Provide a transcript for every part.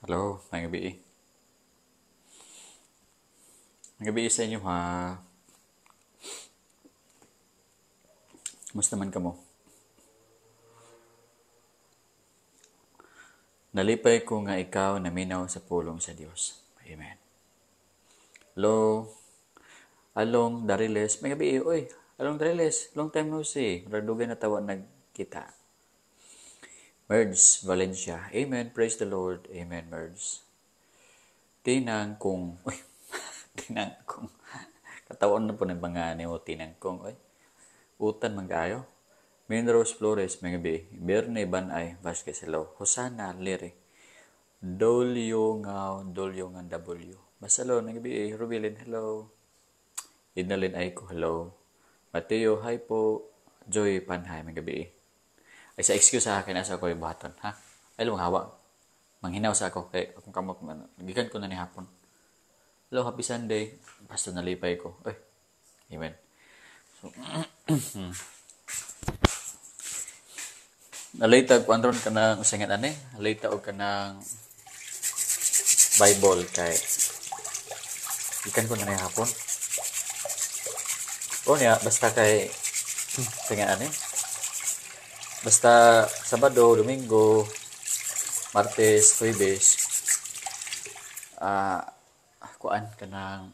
Hello, maayong gabi. Maayong gabi sa inyo ha. Kumusta man kamo? Nalipay ko nga ikaw naminaw sa pulong sa Dios. Amen. Hello, Along Dariles. Maayong gabi, oy. Along Dariles, long time no see. Murag dugay na tawa nagkita. Merge Valencia. Amen. Praise the Lord. Amen, Merge. Tinang kung, uy, tinang kung. Katawan na po ng mga ni mo, tinang kung, uy. Utan man kaayo. Minrose Flores, may gabi. Berne Banay Vasquez, hello. Hosana Lere. Dolyo nga, Dolyo nga W. Masalo, may gabi. Rubilin, hello. Idnalin Aiko, hello. Mateo, hi po. Joy Panhay, may gabi. Ay, sa excuse sa akin, asa ko yung buhaton, ha? Ay, lumang hawa. Manghinaw sa ako. Kay, akong kamot, ano, gikan ko na ni hapon. Hello, happy Sunday. Basta nalipay ko. Ay, amen. So, nalita, kung andron ka ng usingan, ane? Nalita og ka ng Bible kay gikan ko na ni hapon. O niya, basta kay usingan, ane? Basta Sabado, Domingo, Martes, Huwebes, kuan ka ng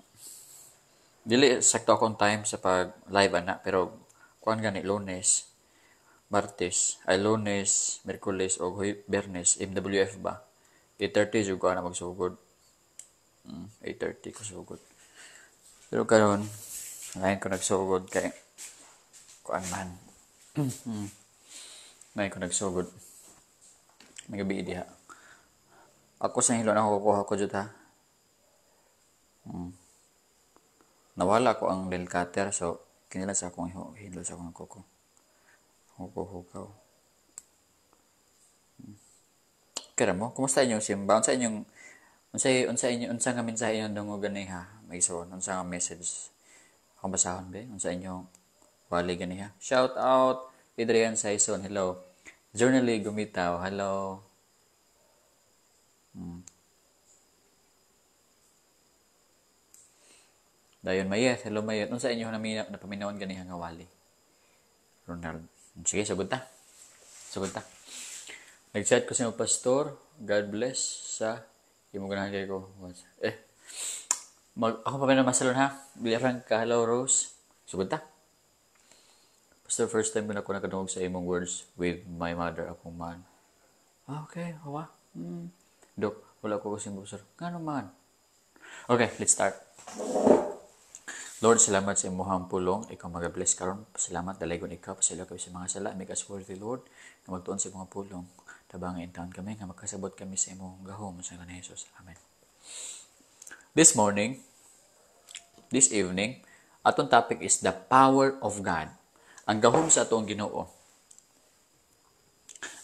dili sakto akong time sa pag live ana, pero kuan gani Lunes, Martes, ay Lunes, Miyerkules o Biyernes, MWF ba? 8:30 jud ko ana magsugod. 8:30 ko sugod. Pero karon ngayon ko nagsugod kay kuan man. Ngayon ko nagsugod. May gabi diha. Ako sa hilo na kukuha ko jud ha. Nawala ko ang nail cutter, so kinila sa akong hilo sa akong kuko. Hukaw-hukaw. Kira mo, kumusta inyong simba? Unsa inyong unsay unsa inyo unsa nga mensahe inyong dungog gani ha? May isuon unsa nga message? Akong basahon be, unsa inyong wali gani ha? Shout out Adrian Saison, hello. Journaly Gumitaw, hello. Dayon Mayet, hello Mayet. Unsa inyo napaminawan gani nga wali? Ronald. Sige, sugod ta. Sugod ta. Nag-chat ko sa imong pastor. God bless sa imo ganahan kay ko. Ako pa ba masalon ha? Biliran ka, hello Rose. Sugod ta. Pastor, first time ko na ako nakadungog sa imong words with my mother, akong man. Okay, hawa. Dok, wala ko kasing pastor. Ngano man? Okay, let's start. Lord, salamat sa imong pulong. Ikaw mag-bless karon. Salamat, dalaygon ikaw. Pasalamat kami sa mga sala. Make us worthy, Lord, nga magtuon sa imong pulong. Tabangin taon kami, nga magkasabot kami sa imong gahom. Sa ngalan ni Jesus. Amen. This morning, this evening, atong topic is the power of God. Ang gahom sa atoang Ginoo.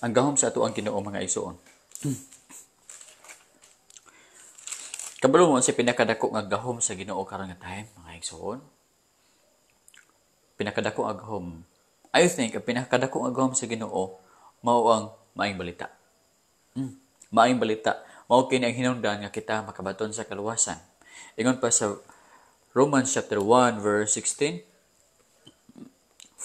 Ang gahom sa atoang Ginoo, mga igsoon. Kabalo mo sa pinakadako nga gahom sa Ginoo karon nga time, mga igsoon. Pinakadako nga gahom. I think ang pinakadako nga gahom sa Ginoo mao ang maayong balita. Maayong balita. Mao kini ang hinungdan nga kita makabaton sa kaluwasan. Ingon pa sa Romans chapter 1 verse 16,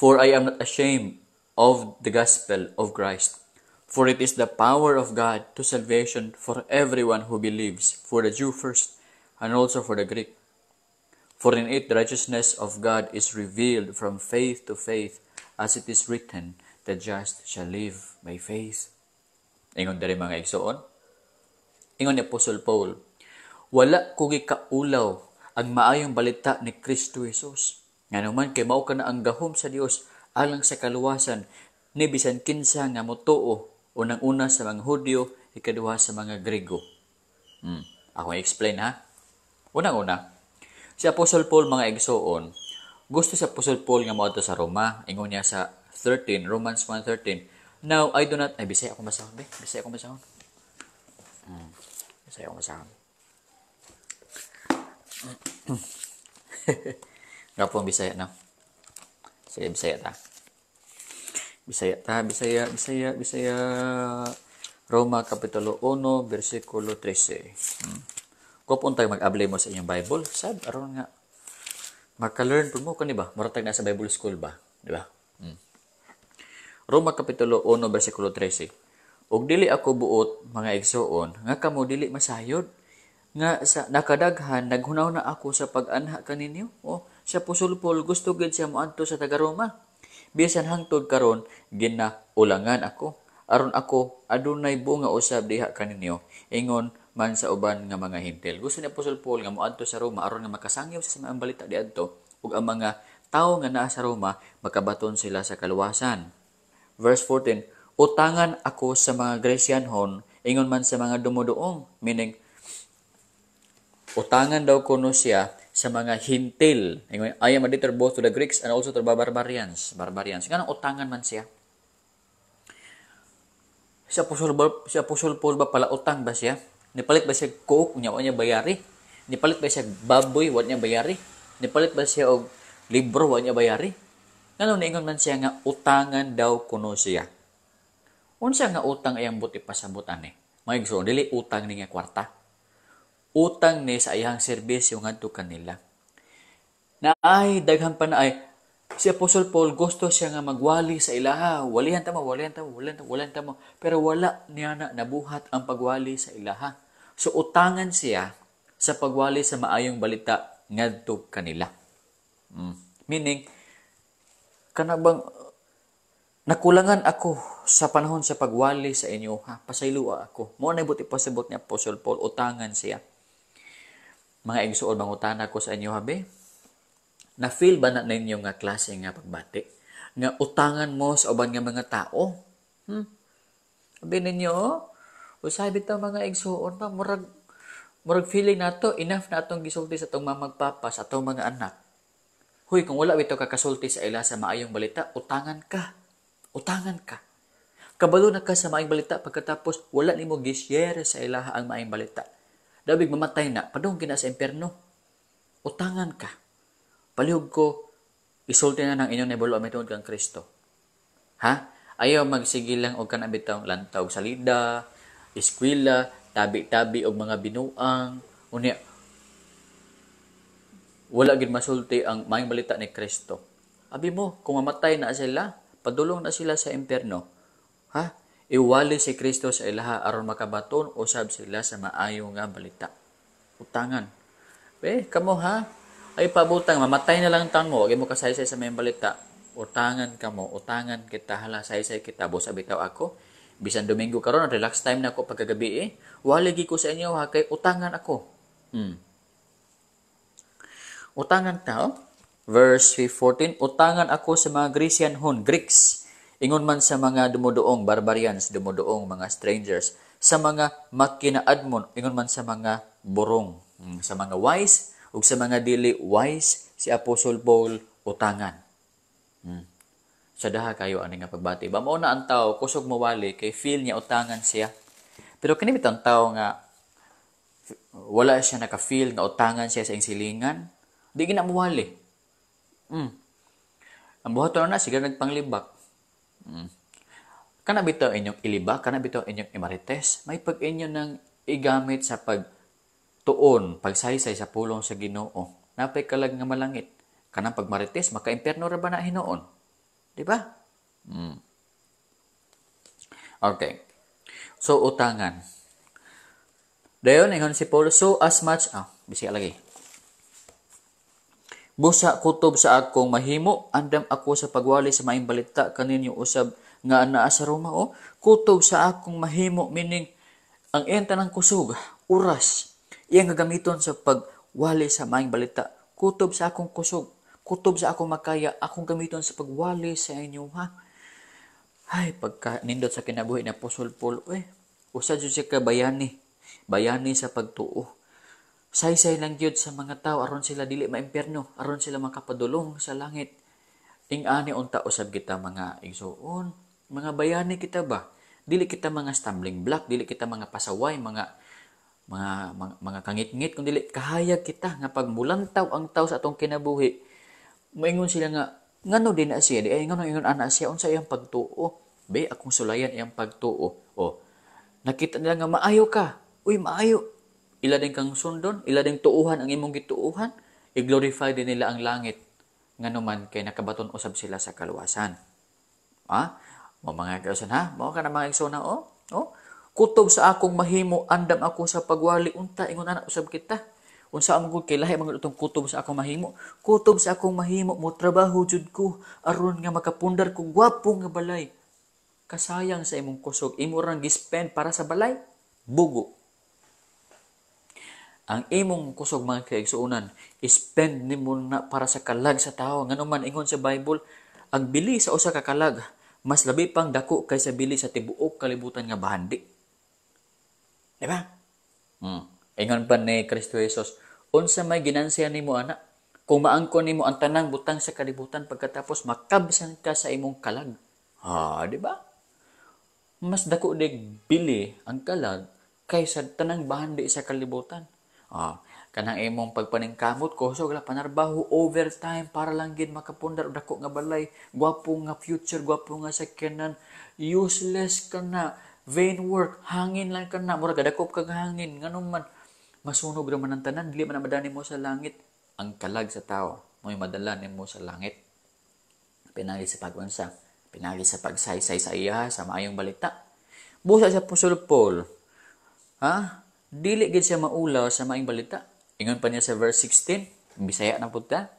For I am not ashamed of the gospel of Christ, for it is the power of God to salvation for everyone who believes, for the Jew first, and also for the Greek. For in it the righteousness of God is revealed from faith to faith, as it is written, the just shall live by faith. Ingon diri mga igsoon. Ingon ni Apostle Paul, wala ko gikaulaw ang maayong balita ni Kristo Jesus. Nganuman kay mao kana ang gahom sa Dios alang sa kaluwasan ni bisan kinsa nga motuo, unang-una sa mga Hudyo, ikaduha sa mga Grego. Ako i-explain ha. Unang-una, si Apostle Paul mga igsoon, gusto si Apostle Paul nga moadto sa Roma. Ingon niya sa 13, Romans 1:13. Now I do not, ay bisaya ako basahon be, bisaya ako basahon. Bisaya ako basahon. Gapo ang Bisaya na. Sige, Bisaya ta. Bisaya ta, Bisaya, Bisaya, Bisaya. Roma Kapitulo 1, versikulo 13. Kung tayo mag-abli mo sa inyong Bible, sab, aron nga, maka-learn po mo, kani ba? Muratag na sa Bible school ba? Di ba? Roma Kapitulo 1, versikulo 13. Ug dili ako buot, mga igsoon, nga kamo dili masayod, nga sa nakadaghan naghunaw na ako sa pag-anha kaninyo. O, si Apostol Paul gusto gid siya moadto sa taga Roma. Bisan hangtod karon ginaulangan ako aron ako adunay bunga usab diha kaninyo ingon man sa uban nga mga Hentil. Gusto ni Apostol Paul nga moadto sa Roma aron nga makasangyaw sa maayong balita diadto ug ang mga tawo nga naa sa Roma makabaton sila sa kaluwasan. Verse 14, utangan ako sa mga Grecianhon ingon man sa mga dumuduong, meaning utangan daw kuno siya sa mga Hentil. I am a debtor both to the Greeks and also to the barbarians. Barbarians. Nganong utangan man siya? Si Apostol Paul ba pala utang ba siya? Nipalit ba siya coke, nya wa niya bayari? Nipalit ba siya baboy, wa niya bayari? Nipalit ba siya og libro, wa niya bayari? Ngano niingon man siya nga utangan daw kuno siya? Unsa nga utang ayang buti pasabot ani? Mga igsoon, dili utang ni nga kwarta. Utang ni sa iyang serbisyo ngadto kanila. Na ay daghan pa na ay si Apostol Paul gusto siya nga magwali sa ilaha. Walihan ta mo, walihan ta mo, walihan ta mo, walihan ta mo. Pero wala niya na nabuhat ang pagwali sa ilaha. So utangan siya sa pagwali sa maayong balita ngadto kanila. Meaning, kana bang nakulangan ako sa panahon sa pagwali sa inyo, ha? Pasayloa ako. Mao na buti pasabot ni Apostol Paul, utangan siya. Mga igsuon, mangutana ko sa inyo, habi. Na-feel ba na ninyo nga klase nga pagbati? Nga utangan mo sa uban nga mga tao? Sabi ninyo, oh, usahay bitaw mga igsuon pa, murag feeling nato, enough na atong gisulti sa atong mamagpapa, sa atong mga anak. Huy, kung wala bitaw kakasulti sa ila sa maayong balita, utangan ka. Utangan ka. Kabalo na ka sa maayong balita pagkatapos wala nimo gi-share sa ilaha ang maayong balita. Dabig mamatay na, padung kina sa impierno. Utangan ka. Palihog ko, isulti na ng inyong nahibalo mahitungod kang Kristo. Ha? Ayaw magsige lang og kanang bitawng lantaw og salida, eskwela, tabi-tabi og mga binuang. Unya, wala gid masulti ang maayong balita ni Kristo. Abi mo, kung mamatay na sila, padulong na sila sa impierno. Ha? Iwali si Kristo sa ilaha aron makabaton usab sila sa maayo nga balita. Utangan. Eh, kamo ha? Ay pabutang, mamatay na lang tamo, wag mo kasaysay sa maayong balita. Utangan kamo, utangan kita, hala saysay kita, busa bitaw ako. Bisan Domingo karon, relax time na ako pagkagabi eh. Wali gi ko sa inyo ha, kay utangan ako. Utangan ta, oh. Verse 14, utangan ako sa mga Grecianhon, Greeks, ingon man sa mga dumuduong barbarians, dumuduong mga strangers, sa mga makinaadmon, ingon man sa mga burong, sa mga wise, ug sa mga dili wise, si Apostol Paul utangan. Sa daha kayo ani nga pagbati. Ba mao na ang tao kusog mawali kay feel niya utangan siya. Pero kini bitong tao nga wala siya naka-feel nga utangan siya sa iyang silingan, di gina mawali. Ang buhaton na siya nagpanglibak. Kana bitaw inyong ilibak, kana bitaw inyong imarites, may pag inyo nang igamit sa pagtuon, pagsaysay sa pulong sa Ginoo. Napay kalag nga malangit. Kanang pagmarites, maka-impierno ra ba na hinuon? Di ba? Okay. So, utangan. Dayon, ingon si Paul, so as much, bisaya lagi. Busa kutob sa akong mahimo, andam ako sa pagwali sa maayong balita kaninyo usab nga anaa sa Roma. Oh, kutob sa akong mahimo, meaning ang iyang tanang kusog, oras, iyang gagamiton sa pagwali sa maayong balita. Kutob sa akong kusog, kutob sa akong makaya, akong gamiton sa pagwali sa inyo, ha? Ay, pagka nindot sa kinabuhi ni Apostol Paul, usa jud siya ka bayani, bayani sa pagtuo. Saysay lang gyud sa mga tao aron sila dili maimpierno, aron sila makapadulong sa langit. Ing-ani unta usab kita mga igsuon, mga bayani kita ba? Dili kita mga stumbling block, dili kita mga pasaway, mga kangit-ngit, kun dili kahayag kita nga pagmulantaw ang tao sa atong kinabuhi. Moingon sila nga ngano din na siya, di ay ngano ingon ana siya, unsa iyang pagtuo? Be, akong sulayan iyang pagtuo. O, Nakita nila nga maayo ka. Uy, maayo. Ila din kang sundon, ila din tuuhan ang imong gituuhan, i-glorify din nila ang langit nganuman kay nakabaton usab sila sa kaluwasan. Ha? Mo mga kausan ha? Mao ka na mga igsoon oh? Oh? Kutob sa akong mahimo, andam ako sa pagwali unta ingon ana usab kita. Unsa man gud kay lahi man itong kutob sa akong mahimo. Kutob sa akong mahimo mo trabaho jud ko aron nga makapundar ko gwapo nga balay. Kasayang sa imong kusog, imo rang gispend para sa balay, bugo. Ang imong kusog mga kaigsuonan, spend nimo na para sa kalag sa tawo. Ngano man ingon sa Bible, ang bili sa usa ka kalag mas labi pang dako kaysa bili sa tibuok kalibutan nga bahandi. Di ba? Ingon pa ni Kristo Jesus, unsa may ginansya nimo ana? Kung maangkon nimo ang tanang butang sa kalibutan pagkatapos makabsan ka sa imong kalag. Ha, di ba? Mas dako dig bili ang kalag kaysa tanang bahandi sa kalibutan. Ah, kanang imong pagpaningkamot kusog la panarbaho overtime para lang gid makapundar og dako nga balay, gwapo nga future, gwapo nga sakyanan, useless ka na, vain work, hangin lang ka na, murag gadakop kag hangin, nganong man masunog ra man ang tanan, dili man na madani mo sa langit. Ang kalag sa tao mo'y madala nimo sa langit. Pinagi sa pag-unsa, pinagi sa pagsaysay sa iya sa maayong balita. Busa sa Apostol Paul, ha? Dili gid siya maulaw sa maayong balita. Ingon pa niya sa verse 16, Bisaya na pud ta.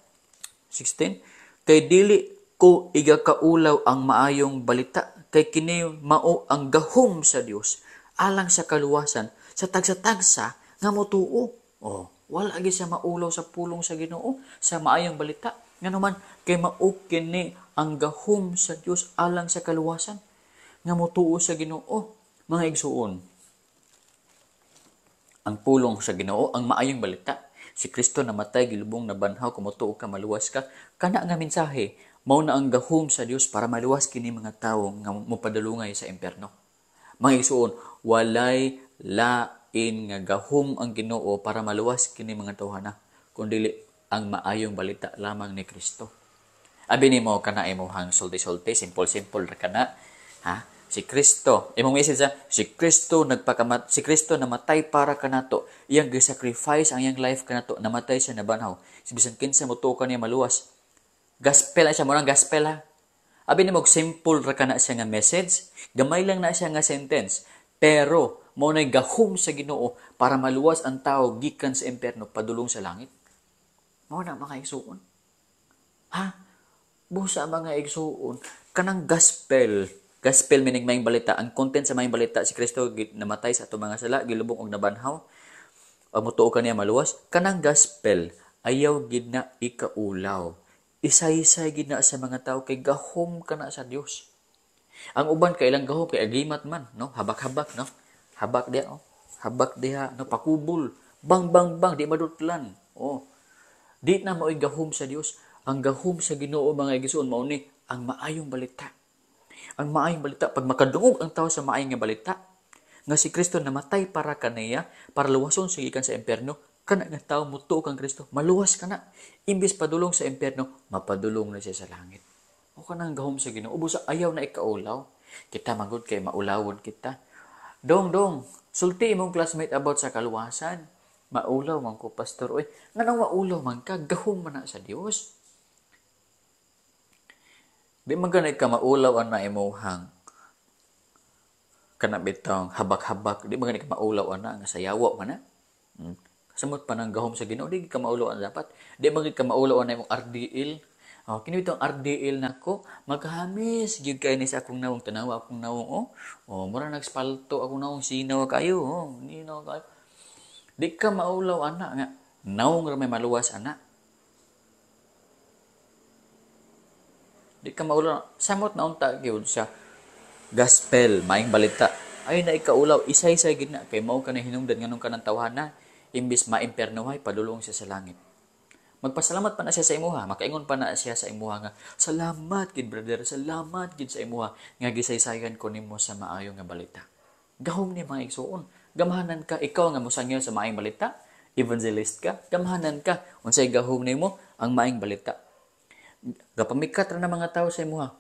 16, kay dili ko igakaulaw ang maayong balita, kay kini mao ang gahom sa Dios alang sa kaluwasan sa tagsa-tagsa nga motuo. Oh, wala gid siya maulaw sa pulong sa Ginoo, sa maayong balita. Ngano man kay mao kini ang gahom sa Dios alang sa kaluwasan nga motuo sa Ginoo. Mga igsuon, ang pulong sa Ginoo, ang maayong balita, si Kristo namatay, gilubong, nabanhaw, kung motuo ka, maluwas ka. Kana nga mensahe, mao na ang gahom sa Dios para maluwas kini mga tawo nga mopadulungay sa impierno. Mga igsuon, walay lain nga gahom ang Ginoo para maluwas kini mga tawhana, kundi ang maayong balita lamang ni Kristo. Abi nimo kana imong sulti-sulti, simple-simple ra kana, ha? Si Kristo, imong message sa si Kristo nagpakamat, si Kristo namatay para kanato, iyang gisacrifice ang iyang life kanato, namatay siya, nabanhaw. Si bisan kinsa motuo kaniya maluwas. Gospel na siya, murang gospel ha. Abi nimo simple ra kana siya nga message, gamay lang na siya nga sentence, pero mao nay gahom sa Ginoo para maluwas ang tao gikan sa impierno padulong sa langit. Mao na mga igsuon. Ha? Busa mga igsuon, kanang gospel. Gospel meaning maayong balita. Ang content sa maayong balita, si Kristo namatay sa atong mga sala, gilubong og nabanhaw. Ang motuo ka niya maluwas. Kanang gospel, ayaw gid na ikaulaw. Isaysay gid na sa mga tao kay gahom ka na sa Dios. Ang uban kay ilang gahom kay agimat man, no? Habak-habak, no? Habak diha, oh. Habak diha, no? Pakubol. Bang bang bang, di madutlan. Oh. Di na mao'y gahom sa Dios. Ang gahom sa Ginoo mga igsoon mao ni ang maayong balita. Ang maayong balita, pag makadungog ang tao sa maayong nga balita, nga si Kristo namatay para kaniya, para luwason siya gikan sa impierno, kana nga tao mutuo kang Kristo, maluwas ka na. Imbis padulong sa impierno, mapadulong na siya sa langit. O kanang gahom sa Ginoo, busa ayaw na ikaulaw. Kita magud kay maulawon kita. Dong, dong, sulti imong classmate about sa kaluwasan. Maulaw man ko, pastor. Oy, nganong maulaw man ka, gahom man na sa Dios. Di man ganay ka maulaw ana imong kana bitong habak-habak, di man ganay ka maulaw ana nga sayawa man na. Samot pa nang gahom sa Ginoo, di ka maulaw ana dapat. Di man ka maulaw ana imong RDL. Oh, kini bitong RDL nako, maghamis gyud kay ni sa akong nawong, tanawa akong nawong oh. Oh, mura nagspalto akong nawong, sinaw kayo, oh, ninaw kayo. Di ka maulaw ana nga nawong ra may maluwas ana. Di ka maulaw, samot na unta gyud sa gospel, maayong balita. Ay na ikaulaw, isay-isay gid na kay mao ka na hinungdan nganong kanang tawhana, imbis maimpiernohay padulong siya sa langit. Magpasalamat pa na siya sa imuha, makaingon pa na siya sa imuha nga salamat gid brother, salamat gid sa imuha nga gisaysayan ko nimo sa maayo nga balita. Gahom ni mga igsuon, gamhanan ka, ikaw nga mosangyaw sa maayong balita, evangelist ka, gamhanan ka, unsay gahom nimo ang maayong balita. Gapamikat ra na mga tao sa imuha,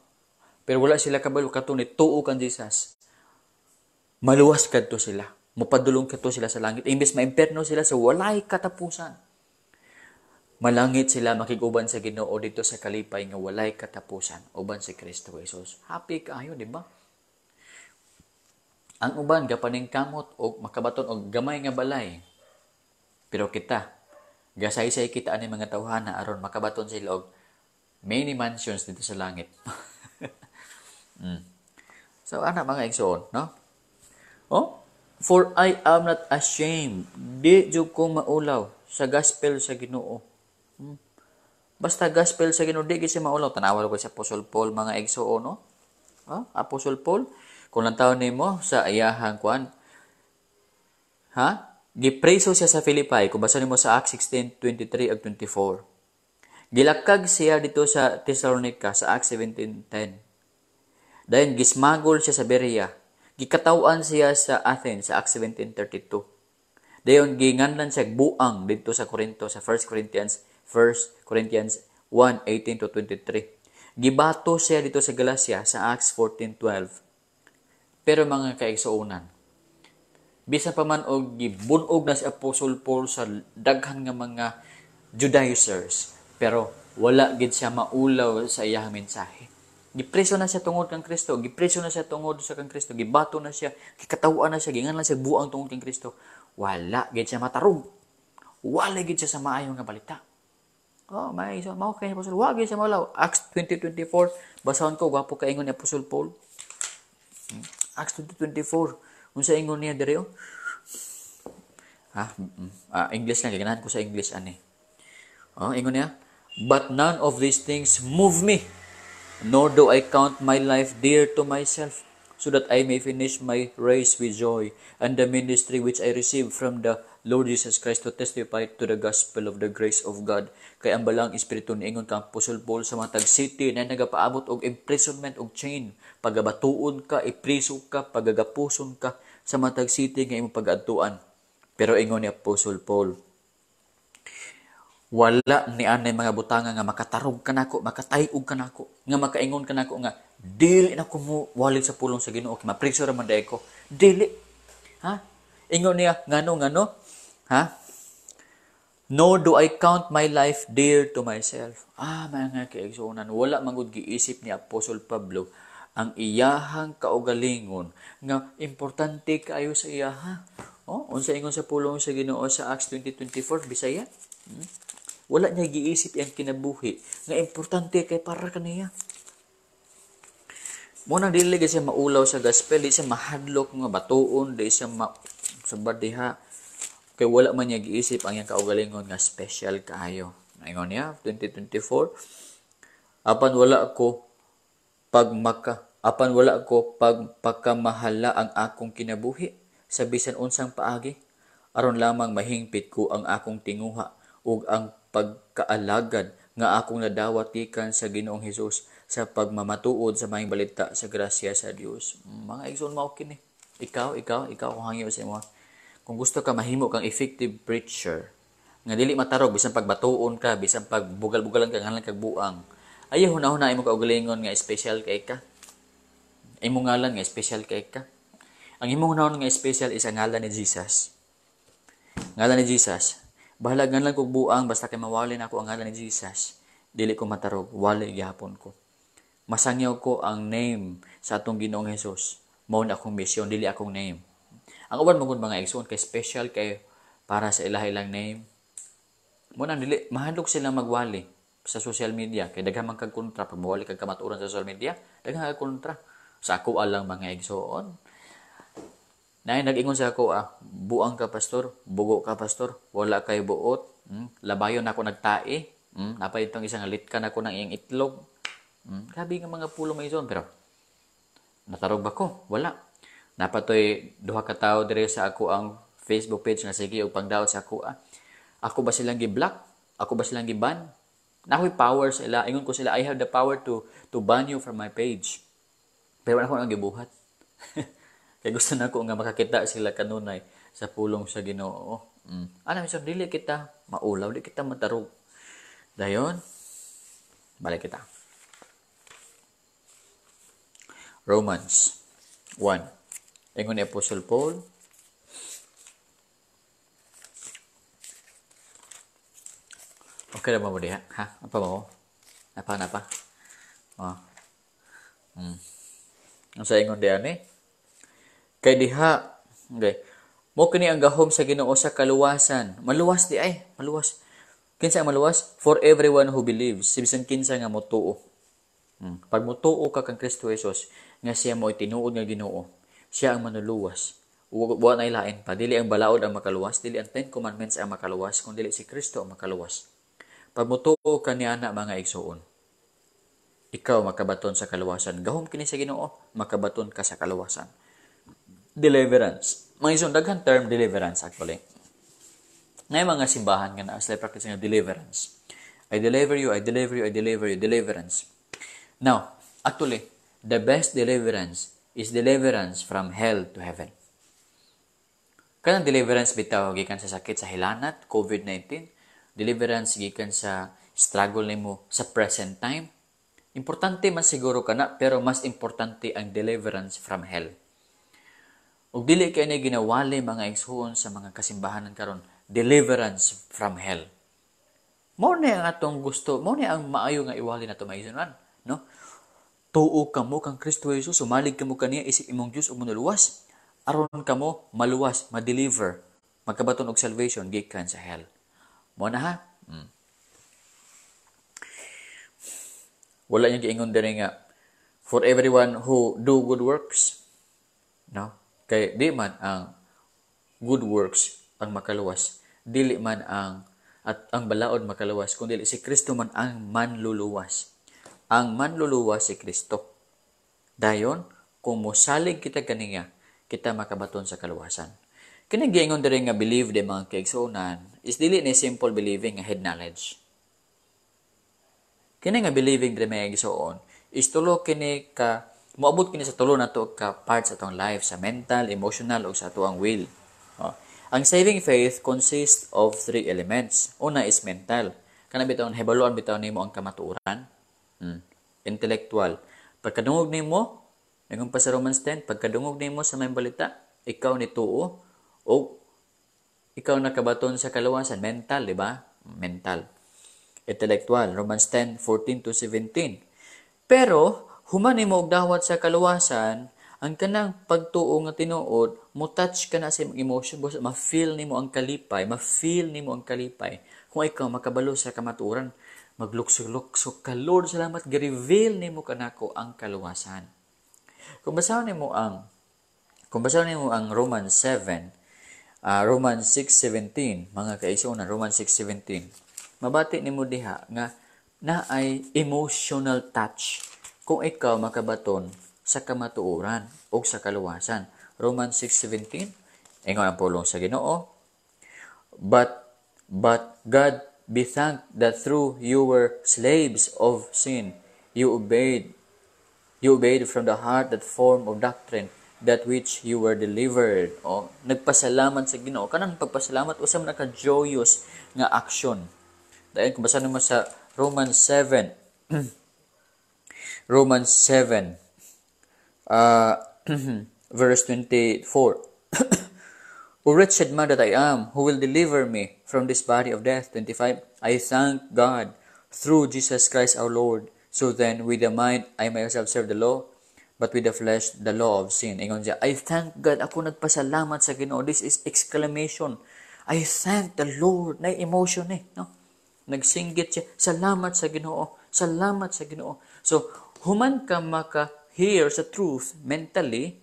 pero wala sila kabalo kato ni tuo kang Jesus. Maluwas kadto sila. Mopadulong kadto sila sa langit. Imbes maimperno sila sa walay katapusan, malangit sila, makig-uban sa Ginoo dito sa kalipay nga walay katapusan uban si Kristo Jesus. Happy kaayo, di ba? Ang uban gapaningkamot og makabaton og gamay nga balay. Pero kita, gasaysay kita ani mga tawhana aron makabaton sila og many mansions dito sa langit. So ana, mga igsoon, no? Oh, "For I am not ashamed." Di jud ko maulaw sa gospel sa Ginoo. Basta gospel sa Ginoo, di gyud siya maulaw. Tanawa ko sa Apostle Paul, mga igsoon, no? Oh, Apostle Paul, kung lantaw nimo sa iyahang kuan, ha? Gipreso siya sa Philippi, kung basa nimo sa Acts 16:23 ug 24. Gilakag siya dito sa Thessalonica sa Acts 17:10. Dayon gismagol siya sa Berea. Gikataw-an siya sa Athens sa Acts 17:32. Dayon ginganlan siya buang dito sa Corinto sa 1 Corinthians 1:18 to 23. Gibato siya dito sa Galacia sa Acts 14:12. Pero mga kaigsuonan, bisan pa man og gibunog na si Apostle Paul sa daghan nga mga Judaizers, pero wala gid siya maulaw sa iyang mensahe. Gipreso na siya tungod kang Kristo, gipreso na siya tungod sa kang Kristo, gibato na siya, gikataw-an na siya, ginganlan siya buang tungod kang Kristo. Wala gid siya matarog. Wala gid siya sa maayo nga balita. Oh, may so mao kay Apostle, wa gid siya maulaw. Acts 20:24, basahon ko, gwapo ka ingon ni Apostle Paul. Acts 20:24. Unsa ingon niya diri, oh? Ha? English lang, ganahan ko sa English ani. Oh, ingon niya, "But none of these things move me, nor do I count my life dear to myself, so that I may finish my race with joy and the ministry which I received from the Lord Jesus Christ to testify to the gospel of the grace of God." Kay ang Balaang Espiritu niingon kang Apostle Paul sa matag city na nagapaabot og imprisonment og chain, pagabatuon ka, ipriso ka, pagagapuson ka sa matag city nga imong pag-adtuan. Pero ingon ni Apostle Paul, wala ni anay mga butanga nga makatarog kanako, makatay-og kanako, nga makaingon kanako nga dili na ko mo wali sa pulong sa Ginoo kay mapriso ra man diay ko. Dili. Ha? Ingon niya ngano ngano? Ha? "Nor do I count my life dear to myself." Ah, mga kaigsuonan, wala man gud giisip ni Apostol Pablo ang iyahang kaugalingon nga importante kaayo sa iyaha. Oh, unsa ingon sa pulong sa Ginoo sa Acts 20:24, Bisaya? Wala niya giisip iyang kinabuhi nga importante kay para kaniya. Mo nang dili gyud siya maulaw sa gospel, di siya mahadlok nga batuon, di siya ma sa diha kay wala man niya giisip ang iyang kaugalingon nga special kaayo. Ingon niya 2024, Apan wala ko pagpakamahala ang akong kinabuhi sa bisan unsang paagi aron lamang mahingpit ko ang akong tinguha ug ang pagkaalagad nga akong nadawat gikan sa Ginoong Hesus sa pagmamatuod sa maayong balita sa grasya sa Dios. Mga igsoon, mao kini. Ikaw, ikaw, ikaw, kung hangyo sa imo. Kung gusto ka mahimo kang effective preacher, nga dili matarog bisan pagbatuon ka, bisan pagbugal-bugalan ka, ngalan kag buang. Ayaw hunahuna imo kaugalingon nga special kay ka. Imo ngalan nga special kay ka. Ang imong hunahon nga special is ang ngalan ni Jesus. Ngalan ni Jesus. Bahala ngalan kog buang, basta kay mawali na ako ang ngalan ni Jesus. Dili ko matarog, wali gihapon ko. Masangyaw ko ang name sa atong Ginoong Hesus. Mao na akong misyon, dili akong name. Ang uban man mga igsoon kay special kay para sa ilaha ilang name. Mo nang dili mahadlok sila magwali sa social media kay daghan man kag kontra. Pag mawali kag kamatuoran sa social media, daghan kag kontra. Sa ako alang, mga igsoon, Nay nag-ingon sa ako, "Ah, buang ka, pastor, bugo ka, pastor, wala kay buot, labayon ako nagtae, napay itong isang litkan ako ng iyang itlog." Grabe nga mga pulong, mga igsoon, pero natarog ba ko? Wala. Napatoy duha ka tawo dire sa ako ang Facebook page nga sige og pangdaot sa ako, ah. Ako ba silang gi-block? Ako ba silang gi-ban? Nakoy power sa ila. Ingon ko sila, "I have the power to ban you from my page." Pero wala ko nang gibuhat. Kay gusto na ko nga makakita sila kanunay sa pulong sa Ginoo. Ana minsan, dili kita maulaw, dili kita matarog. Dayon, balik kita. Romans 1. Ingon ni Apostle Paul, okay na ba mo diha? Ha? Apa mo? Napa, napa? Oh. Ang sa ingon diha ni? Kay diha, okay. Mo kini ang gahom sa Ginoo sa kaluwasan. Maluwas di ay, maluwas. Kinsa ang maluwas? For everyone who believes. Bisan kinsa nga motuo. Pag motuo ka kang Kristo Jesus, nga siya mo'y tinuod nga Ginoo, siya ang manuluwas. Wa na ilain pa. Dili ang balaod ang makaluwas, dili ang 10 Commandments ang makaluwas, kung dili si Kristo ang makaluwas. Pag motuo ka niya na mga igsuon, ikaw makabaton sa kaluwasan. Gahom kini sa Ginoo, makabaton ka sa kaluwasan. Deliverance. Mga igsuon, daghan term deliverance actually. Ngay mga simbahan nga naa sila practice nga deliverance. I deliver you, I deliver you, I deliver you, deliverance. Now, actually, the best deliverance is deliverance from hell to heaven. Kanang deliverance bitaw gikan sa sakit sa hilanat, COVID-19, deliverance gikan sa struggle nimo sa present time. Importante man siguro kana, pero mas importante ang deliverance from hell. Ug dili kay ni ginawali mga igsuon sa mga kasimbahanan karon, deliverance from hell. Mao ni ang atong gusto, mao ni ang maayo nga iwali nato mga igsuonan, no? Tuo kamo kang Kristo Jesus, sumalig kamo kaniya isip imong Dios ug manuluwas, aron kamo maluwas, ma-deliver, magkabaton og salvation gikan sa hell. Mo na ha? Wala niyang giingon diri nga for everyone who do good works, no? Kay di man ang good works ang makaluwas, dili man ang at ang balaod makaluwas, kun dili si Kristo man ang manluluwas. Ang manluluwas si Kristo. Dayon, kung mosalig kita kaniya, kita makabaton sa kaluwasan. Kini giingon diri nga believe di mga kaigsuonan is dili ni simple believing nga head knowledge. Kini nga believing diri mga igsuon is tulo kini ka moabot kini sa tulo nato ka parts atong life, sa mental, emotional ug sa atoang will. Oh. Ang saving faith consists of three elements. Una is mental. Kana bitaw hibaluan bitaw nimo ang kamatuoran. Intellectual. Pagkadungog nimo, ingon pa sa Romans 10, pagkadungog nimo sa may balita, ikaw ni tuo o ikaw nakabaton sa kaluwasan. Mental, di ba? Mental. Intellectual, Romans 10:14 to 17. Pero human nimo og dawat sa kaluwasan, ang kanang pagtuo nga tinuod, mo touch ka na sa imong emotion, basta ma-feel nimo ang kalipay, ma-feel nimo ang kalipay. Kung ikaw makabalo sa kamatuoran, magluksok-luksok ka, Lord, salamat, gi-reveal nimo kanako ang kaluwasan. Kung basahon nimo ang Romans 7, Romans 6:17, mga kaigsuonan, Romans 6:17, mabati nimo diha nga naay emotional touch kung ikaw makabaton sa kamatuoran o sa kaluwasan. Romans 6:17, ingon ang pulong sa Ginoo, but God be thanked that through you were slaves of sin, you obeyed from the heart that form of doctrine, that which you were delivered. O, nagpasalamat sa Ginoo. Kanang pagpasalamat usa man ka joyous nga action. Dahil kung basahin mo sa Romans 7, Romans 7, verse 24. O wretched man that I am, who will deliver me from this body of death? 25. I thank God through Jesus Christ our Lord. So then, with the mind, I myself serve the law, but with the flesh, the law of sin. Ingon siya, I thank God. Ako nagpasalamat sa Ginoo. This is exclamation. I thank the Lord. Na emotion eh, no? Nagsinggit siya, salamat sa Ginoo. Salamat sa Ginoo. So, human ka maka-hear sa truth mentally,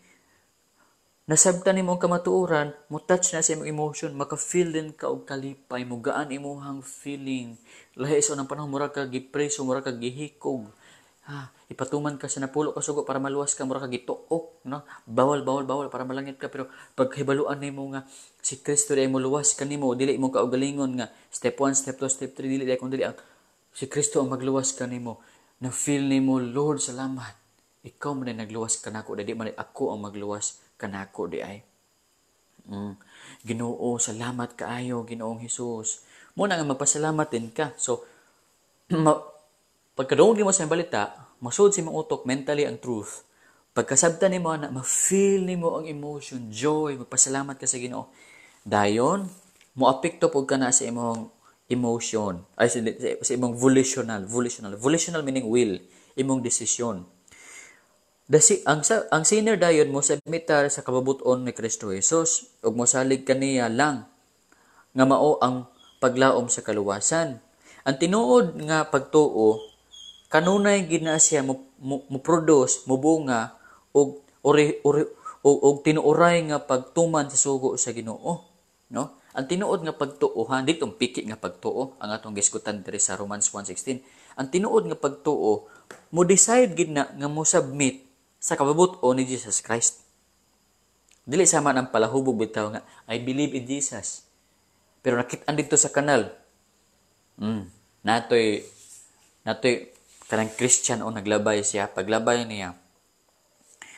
nasabtan nimo ang kamatuoran, mo touch na sa imong emotion, maka-feel din ka og kalipay, mo gaan imuhang feeling. Lahi sa unang panahon, mura ka gipreso, mura ka gihikog. Ha, ipatuman ka sa napulo ka sugo para maluwas ka, mura ka gituok, no? Bawal, bawal, bawal para malangit ka, pero paghibaluan nimo nga si Kristo di mo luwas kanimo, dili mo kaugalingon nga step 1, step 2, step 3, dili di kun dili ang si Kristo ang magluwas kanimo. Na feel nimo, Lord, salamat. Ikaw man ay nagluwas kanako, dili man ako ang magluwas kanako di ay. Ginoo, salamat kaayo, Ginoong Hesus. Mo na nga magpasalamat din ka. So, pagkadungog nimo sa balita, masud sa imong utok mentally ang truth. Pagkasabtan nimo ana, ma-feel nimo ang emotion, joy, magpasalamat ka sa Ginoo. Dayon, moapekto pud ka na sa imong emotion, ay sa imong volitional, volitional, volitional meaning will, imong desisyon. Dasi ang sinner dayon mo submitar sa kabubut-on ni Kristo Jesus ug mosalig kaniya lang nga mao ang paglaom sa kaluwasan. Ang tinuod nga pagtuo kanunay gid na siya mo produce, mobunga og ori, ori, og tinuoray nga pagtuman sa sugo sa Ginoo, no? Ang tinuod nga pagtuo ha, ditong piki nga pagtuo ang atong gisgutan diri sa Romans 1:16. Ang tinuod nga pagtuo mo decide gid na nga mo submit sa kabubut-on ni Jesus Christ. Dili sama ng palahubog bitaw nga I believe in Jesus. Pero nakit-an dito sa kanal. Natoy kanang Christian o naglabay siya, paglabay niya.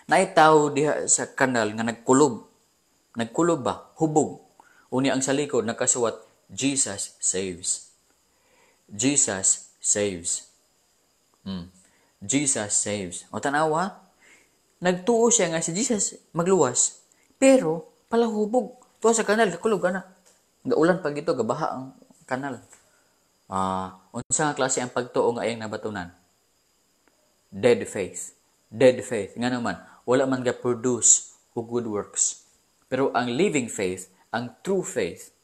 Naay tawo diha sa kanal nga nagkulob. Nagkulob ba? Hubog. Unya ang sa likod nakasuwat, "Jesus saves. Jesus saves." Jesus saves. O tanawa, nagtuo siya nga si Jesus magluwas. Pero palahubog. Tuwa sa kanal, kakulob ana. Gaulan pag ito, gabaha ang kanal. Unsa nga klase ang pagtuo nga iyang nabatunan? Dead faith. Dead faith. Nga naman, wala man ga produce og good works. Pero ang living faith, ang true faith,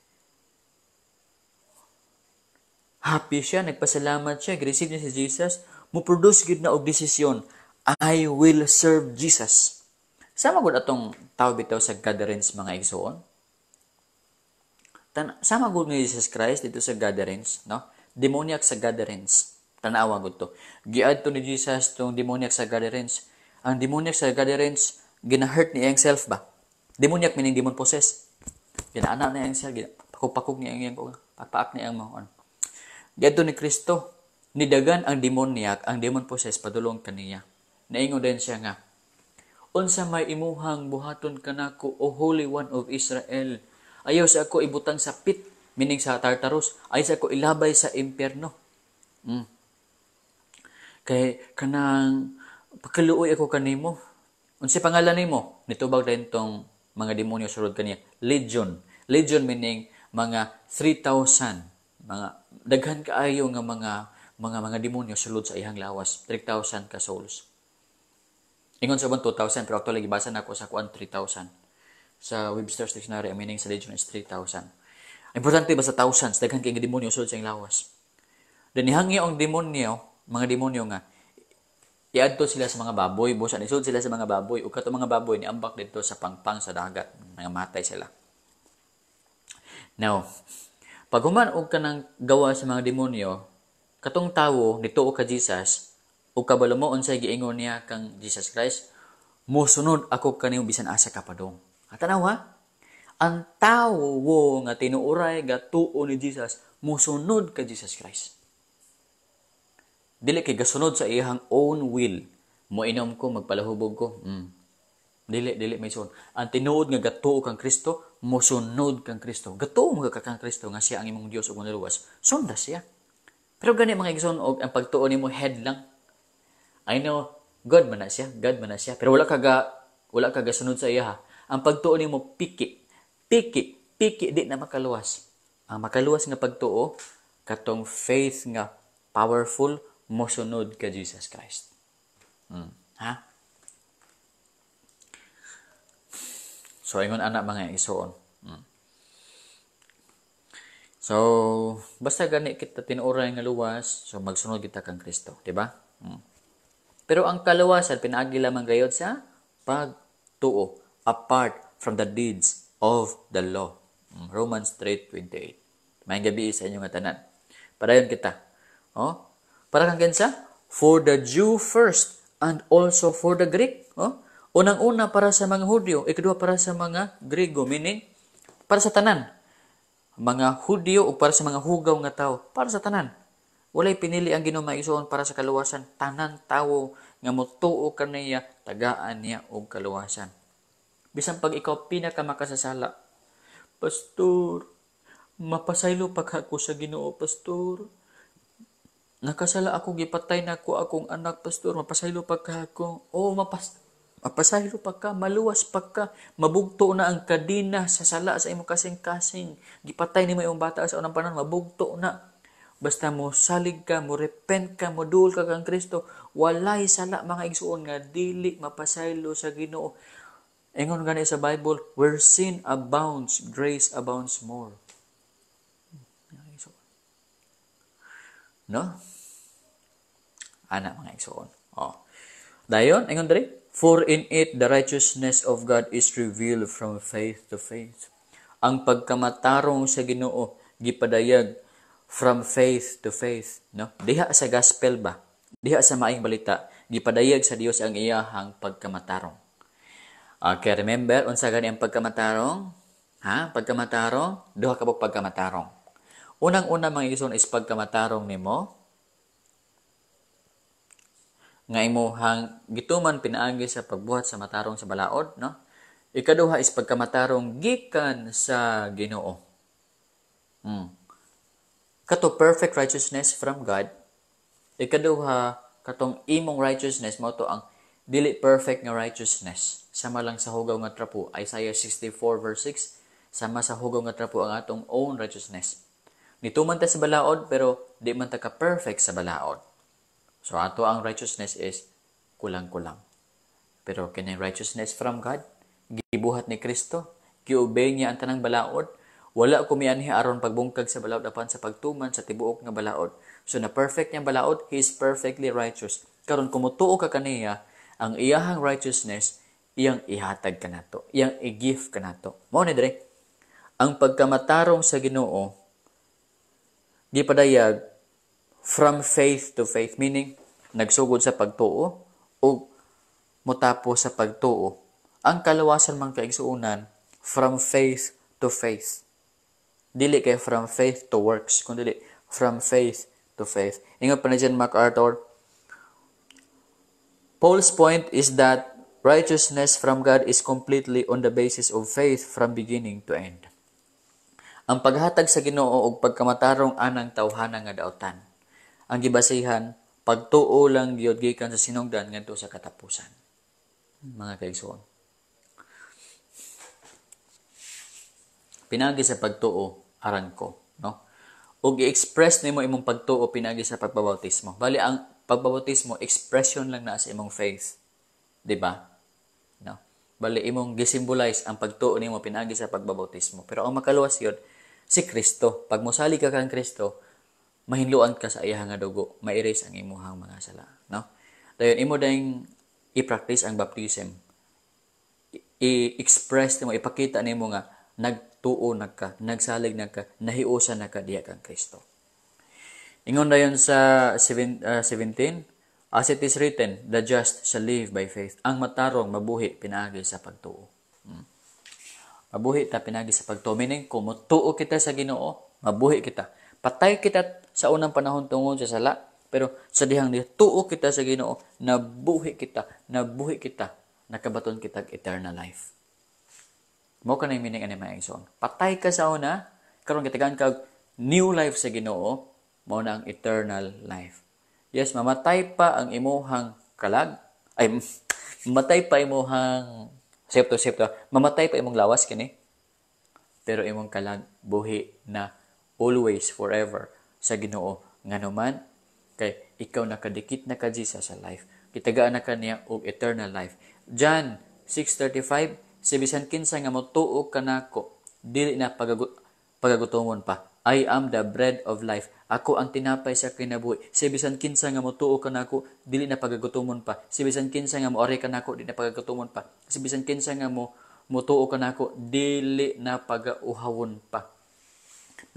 happy siya, nagpasalamat siya, receive niya si Jesus, mo produce gid na og desisyon, I will serve Jesus. Sama gud atong tao bitaw sa gatherings, mga igsoon. Sama gud ni Jesus Christ dito sa gatherings, no? Demoniac sa gatherings. Tanawa gud to. Giadto ni Jesus tong demoniac sa gatherings. Ang demoniac sa gatherings, gina-hurt niya ang self ba? Demoniac meaning demon possessed. Ginaana niya ang self, pakog-pakog niya ang iyang pakpaak niya ang mga. Giadto ni Kristo, nidagan ang demoniac, ang demon possessed padulong kaniya. Naingon din siya nga, unsa may imuhang buhaton kanako, O Holy One of Israel? Ayaw sa ako ibutang sa pit, meaning sa Tartarus, ayaw sa ako ilabay sa impyerno. Kay kanang pakaluoy ako kanimo. Unsa pangalan nimo? Nitubag din tong mga demonyo sulod kaniya. Legion. Legion meaning mga 3,000, mga daghan kaayo nga mga demonyo sulod sa iyang lawas, 3,000 ka souls. Ingon sa uban 2,000, pero actually gibasa nako sa kuan 3,000. Sa Webster's Dictionary, ang meaning sa legion is 3,000. Importante ba sa thousands, daghan kay nga demonyo sulod sa iyang lawas. Then nihangyo ang demonyo, mga demonyo nga iadto sila sa mga baboy, busa nisud sila sa mga baboy, ug katong mga baboy niambak didto sa pangpang sa dagat, mga matay sila. Now, pag human og kanang gawa sa mga demonyo, katong tawo nituo ka Jesus, ug kabalo mo unsay giingon niya kang Jesus Christ, mosunod ako kanimo bisan asa ka padung. Tanaw ha? Ang tawo nga tinuoray gatuo ni Jesus, mosunod ka Jesus Christ. Dili kay gasunod sa iyang own will. Moinom ko, magpalahubog ko. Dili may sun. Ang tinuod nga gatuo kang Kristo, mosunod kang Kristo. Gatuo mo ka kang Kristo nga siya ang imong Dios ug manluluwas. Sunda siya. Pero gani mga igsoon og ang pagtuo nimo head lang. I know God man na siya, God man na siya, pero wala ka gasunod sa iya ha. Ang pagtuo nimo piki. Piki, piki, di na makaluwas. Ang makaluwas nga pagtuo katong faith nga powerful mosunod ka Jesus Christ. Ha? So ingon ana mga igsoon. So basta gani kita tinuoray nga luwas, so magsunod kita kang Kristo, di ba? Pero ang kaluwasan pinaagi lamang gayod sa pagtuo, apart from the deeds of the law. Romans 3:28. Maayong gabi sa inyong tanan. Padayon kita. Oh? Para kang kinsa? For the Jew first and also for the Greek. Oh? Unang-una para sa mga Hudyo, ikadua para sa mga Griego, meaning para sa tanan. Mga Hudyo o para sa mga hugaw nga tao, para sa tanan. Walay pinili ang Ginoo maigsoon para sa kaluwasan. Tanan tawo nga motuo kaniya, tagaan niya og kaluwasan. Bisan pag ikaw pinakamakasasala, Pastor, mapasaylo pa ka ako sa Ginoo, Pastor. Nakasala ako, gipatay na ako akong anak, Pastor. Mapasaylo pa ka ako. Oh, Mapasaylo pa ka, maluwas pa ka, mabugto na ang kadena sa sala sa imong kasing-kasing. Gipatay nimo imong bata sa unang panahon, mabugto na. Basta mo salig ka, mo repent ka, mo duol ka kang Kristo, walay sala, mga igsuon, nga dili mapasaylo sa Ginoo. Ingon gani sa Bible, "Where sin abounds, grace abounds more." No? Ana, mga igsuon. Oh. Dayon, ingon diri, "For in it the righteousness of God is revealed from faith to faith." Ang pagkamatarong sa Ginoo gipadayag from faith to faith, no? Diha sa gospel ba? Diha sa maayong balita, gipadayag sa Dios ang iyahang pagkamatarong. Okay, remember unsa gani ang pagkamatarong? Ha? Pagkamatarong, duha ka pagkamatarong. Unang-una, mga igsoon, is pagkamatarong nimo nga imuhang gituman pinaagi sa pagbuhat sa matarong sa balaod, no? Ikaduha is pagkamatarong gikan sa Ginoo. Kato perfect righteousness from God. Ikaduha, katong imong righteousness mao to ang dili perfect nga righteousness. Sama lang sa hugaw nga trapo, Isaiah 64 verse 6, sama sa hugaw nga trapo ang atong own righteousness. Nituman ta sa balaod, pero di man ta ka perfect sa balaod. So ato ang righteousness is kulang-kulang. Pero kini righteousness from God, gibuhat ni Kristo, gi-obey niya ang tanang balaod, wala ko mianhi aron pagbungkag sa balaod apan sa pagtuman sa tibuok nga balaod. So na perfect niyang balaod, he is perfectly righteous. Karon kung motuo ka kaniya, ang iyahang righteousness iyang ihatag kanato, iyang i-gift kanato. Mao ni dire. Ang pagkamatarong sa Ginoo gipadayag from faith to faith, meaning nagsugod sa pagtuo o motapos sa pagtuo. Ang kaluwasan, mga kaigsuonan, from faith to faith. Dili kay from faith to works, kundi from faith to faith. Ingon pa ni John MacArthur, "Paul's point is that righteousness from God is completely on the basis of faith from beginning to end." Ang paghatag sa Ginoo og pagkamatarong anang tawhana nga dautan. Ang gibasihan, pagtuo lang gyud gikan sa sinugdan ngadto sa katapusan. Mga kaigsoon. Pinagi sa pagtuo aran ko, no? Ug i-express nimo imong pagtuo pinagi sa pagbabautismo. Bali ang pagbabautismo, expression lang na sa imong faith. Di ba? No? Bali imong gisimbolize ang pagtuo nimo pinagi sa pagbabautismo. Pero ang makaluwas yun, si Kristo. Pag mosali ka kang Kristo, mahinluan ka sa iyang nga dugo, ma-erase ang imuhang mga sala, no? Dayon imo dayong i-practice ang baptism. I-express nimo, ipakita nimo nga nagtuo na ka, nagsalig na ka, nahiusan na ka diha kang Kristo. Ingon dayon sa 17, "As it is written, the just shall live by faith." Ang matarong mabuhi pinaagi sa pagtuo. Mabuhi ta pinaagi sa pagtuo. Meaning, kung motuo kita sa Ginoo, mabuhi kita. Patay kita sa unang panahon tungod sa sala, pero sa dihang tuo kita sa Ginoo, nabuhi kita, nabuhi kita, nakabaton kita eternal life. Mao kanay meaning ani, mga igsoon. Patay ka sa una, karon gitagaan ka new life sa Ginoo, mao na ang eternal life. Yes, mamatay pa ang imuhang kalag, ay mamatay pa imuhang septo septo, mamatay pa imong lawas kini. Pero imong kalag buhi na always, forever sa Ginoo, nganuman kay ikaw nakadikit na ka Jesus sa life. Gitagaan na ka niya og eternal life. John 6:35, "Si bisan kinsa nga motuo kanako, dili na pagagutomon pa. I am the bread of life." Ako ang tinapay sa kinabuhi. Si bisan kinsa nga motuo kanako, dili na pagagutomon pa. Si bisan kinsa nga moari kanako, dili na pagagutomon pa. Si bisan kinsa nga mo motuo kanako, dili na pagauhawon pa.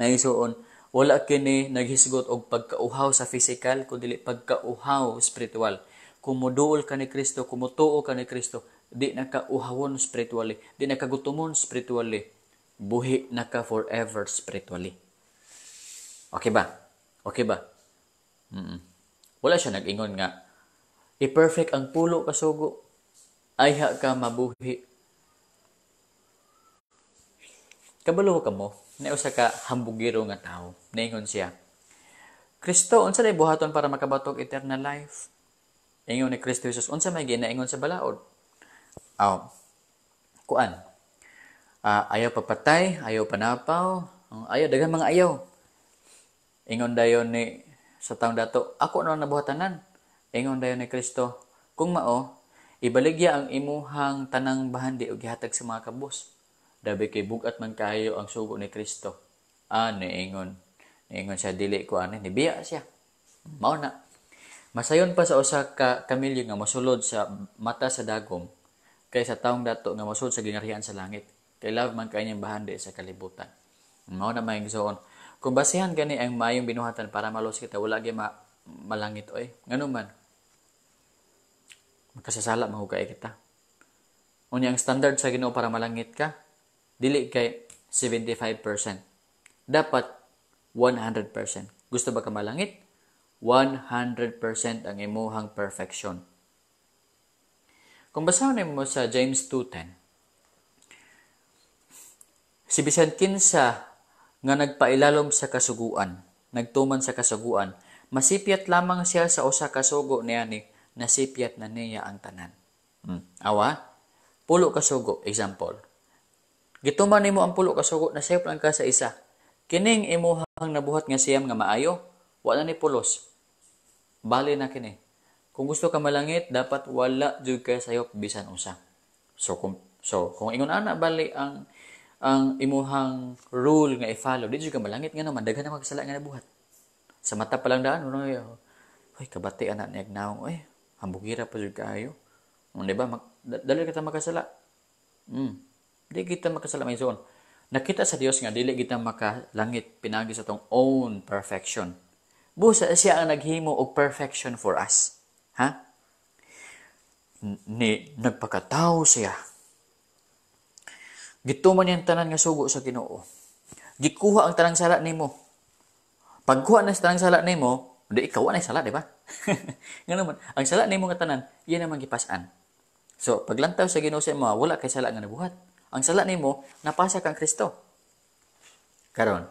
Naisuon, wala kini naghisgot og pagkauhaw sa physical, kundi pagkauhaw spiritual. Kung moduol ka ni Kristo, kung motuo ka ni Kristo, di na ka uhawon spiritually, di na ka gutomon spiritually, buhi na ka forever spiritually. Okay ba? Okay ba? Wala siya nag-ingon nga i-perfect ang 10 ka sugo, ayha ka mabuhi. Kabalo ka mo, na usa ka hambugiro nga tawo. Naingon siya, "Kristo, unsa lay buhaton para makabatok eternal life?" Ingon ni Kristo Jesus, "Unsa may ginaingon sa balaod?" Aw, kuan. Ayaw papatay, ayaw panapaw, ayaw daghang mga ayaw. Ingon dayon ni sa taong dato, ako na nabuhatanan. Ingon dayon ni Kristo, kung mao, ibaligya ang imuhang tanang bahandi ug gihatag sa mga kabus. Dabi kay bugat man kaayo ang sugo ni Kristo. Niingon. Niingon siya, dili ko ani, nibiya siya. Mao na. Masayon pa sa usa ka kamilyo nga mosulod sa mata sa dagom kaysa taong dato nga mosulod sa gingharian sa langit. Kay love man kay niyang bahandi sa kalibutan. Mao na mga igsoon. Kung basihan gani ang maayong binuhatan para malos kita, wala gyud malangit oy. Ngano man? Makasasala man kay kita. Unya ang standard sa Ginoo para malangit ka, dili kay 75%. Dapat 100%. Gusto ba ka malangit? 100% ang imuhang perfection. Kung basahon mo sa James 2:10, si bisan kinsa nga nagpailalom sa kasuguan, nagtuman sa kasuguan, masipyat lamang siya sa usa ka sugo niani, nasipyat na niya ang tanan. Awa? 10 ka sugo, example. Gituman nimo ang 10 ka sugo, nasayop lang ka sa isa. Kining imuhang nabuhat nga siyam nga maayo, wala ni pulos. Bali na kini. Kung gusto ka malangit, dapat wala jud kay sayop bisan usa. So kung ingon ana bali ang imuhang rule nga i-follow, di jud ka malangit ngano man daghan na magsala nga nabuhat. Sa mata pa lang daan, oy, kabati ana niya naong, oy, hambugira pa jud kaayo. Di ba? Dali kita makasala. Di kita makasala may soon. Nakita sa Dios nga dili kita makalangit pinagi sa tong own perfection. Busa siya ang naghimo og perfection for us. Ha? Ni nagpakatawo siya. Gituman niyang tanan nga sugo sa Ginoo. Gikuha ang tanang sala nimo. Pagkuha na sa tanang sala nimo, di ikaw na sala, di ba? Ngano man, ang sala nimo nga tanan, iya naman gipas-an. So, paglantaw sa Ginoo sa imo, wala kay sala nga nabuhat. Ang sala nimo napasa kang Kristo. Karon,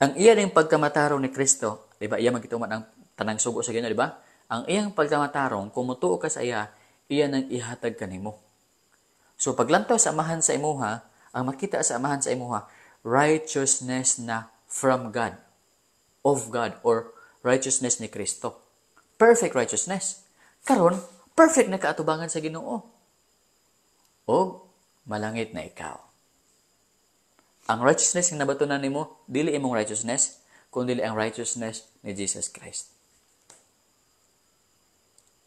ang iya ning pagkamatarong ni Kristo, di ba? Iya man gituman ang tanang sugo sa Ginoo, di ba? Ang iyang pagkamatarong, kung mutuo ka sa iya, iya nang ihatag kanimo. So paglantaw sa amahan sa imuha, ang makita sa amahan sa imuha, righteousness na from God, of God, or righteousness ni Kristo. Perfect righteousness. Karon, perfect na kaatubangan sa Ginoo. O malangit na ikaw. Ang righteousness nga nabatunan nimo, dili imong righteousness, kundi ang righteousness ni Jesus Christ.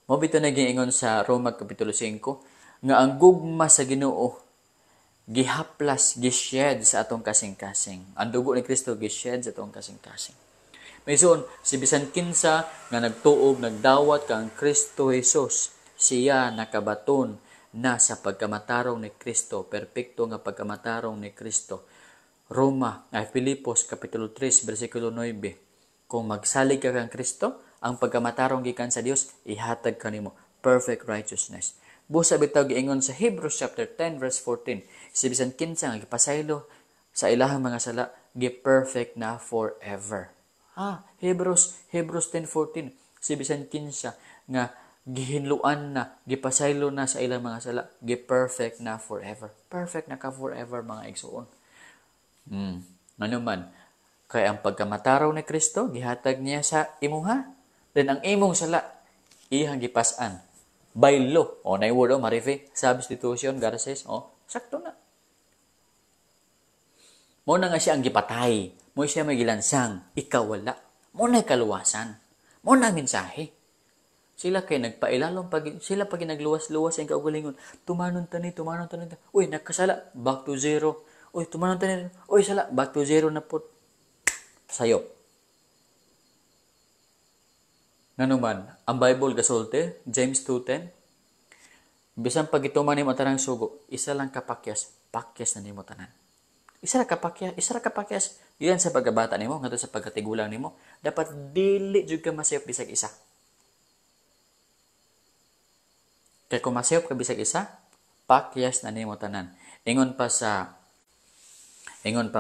Mao bitaw nag-iingon sa Roma Kapitulo 5, nga ang gugma sa Ginoo gihaplas, gished sa atong kasing-kasing. Ang dugo ni Kristo gished sa atong kasing-kasing. May soon, si bisan kinsa nga nagtuog, nagdawat kang Kristo Jesus, siya nakabaton na sa pagkamatarong ni Kristo, perpekto nga pagkamatarong ni Kristo. Roma, ay Filipos Kapitulo 3, versikulo 9. Kung magsalig ka kang Kristo, ang pagkamatarong gikan sa Dios ihatag kanimo, perfect righteousness. Busa bitaw giingon sa Hebrews chapter 10 verse 14, si bisan kinsa nga gipasaylo sa ilahang mga sala, gi-perfect na forever. Hebrews 10:14, si bisan kinsa nga gihinluan na, gipasaylo na sa ilang mga sala, gi-perfect na forever. Perfect na ka forever mga igsuon. Ngano man, kay ang pagkamataraw ni Kristo gihatag niya sa imuha. Then ang imong sala iyang gipas-an by law. O na word o marife, substitution, Garces, o sakto na. Mo na nga siya ang gipatay, mo siya may gilansang, ikaw wala. Mo na kaluwasan. Mo na mensahe. Sila kay nagpailalom pag sila pag nagluwas-luwas ang kaugalingon. Tumanon tani, tumanon tani. Uy, nakasala, back to zero. Uy, tumanon tani. Uy, sala, back to zero na po. Sayop. Nganuman, ang Bible gasulti, James 2:10, bisan pag ituman nimo tanang sugo, isa lang kapakyas, pakyas na nimo tanan. Isa ra kapakyas, isa ra kapakyas. Gikan sa pagkabata nimo ngadto sa pagkatigulang nimo, dapat dili jud ka masayop bisag isa. Kay kung masayop ka bisag isa, pakyas na nimo tanan. Ingon pa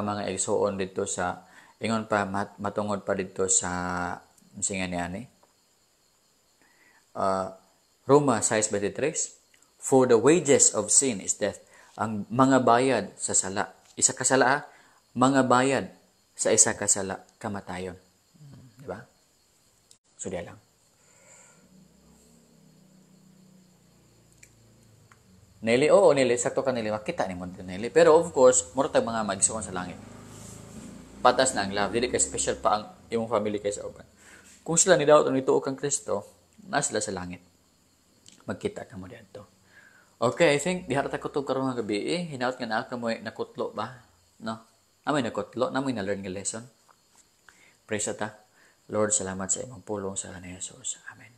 mga igsuon didto sa ingon pa matungod pa didto sa singa ni ani. Roma 6:23, For the wages of sin is death. Ang mga bayad sa sala. Isa ka sala, ha? Mga bayad sa isa ka sala, kamatayon. Di ba? So, diya lang. Nelly, oo, Nelly, sakto ka, Nelly. Makita ni mo, Nelly. Pero of course, mura tag mga magsuon sa langit. Patas na ang love. Dili kay special pa ang imong family kay sa uban. Kung sila ni daot ang nituo kang Kristo, na sila sa langit. Magkita ka mo diadto. Okay, I think diha ra ta kutob karon nga gabi eh. Hinaot nga naa ka mo'y nakutlo ba? No? Namoy nakutlo, namoy na-learn nga lesson. Praise ta. Lord, salamat sa imong pulong sa ni Jesus. Amen.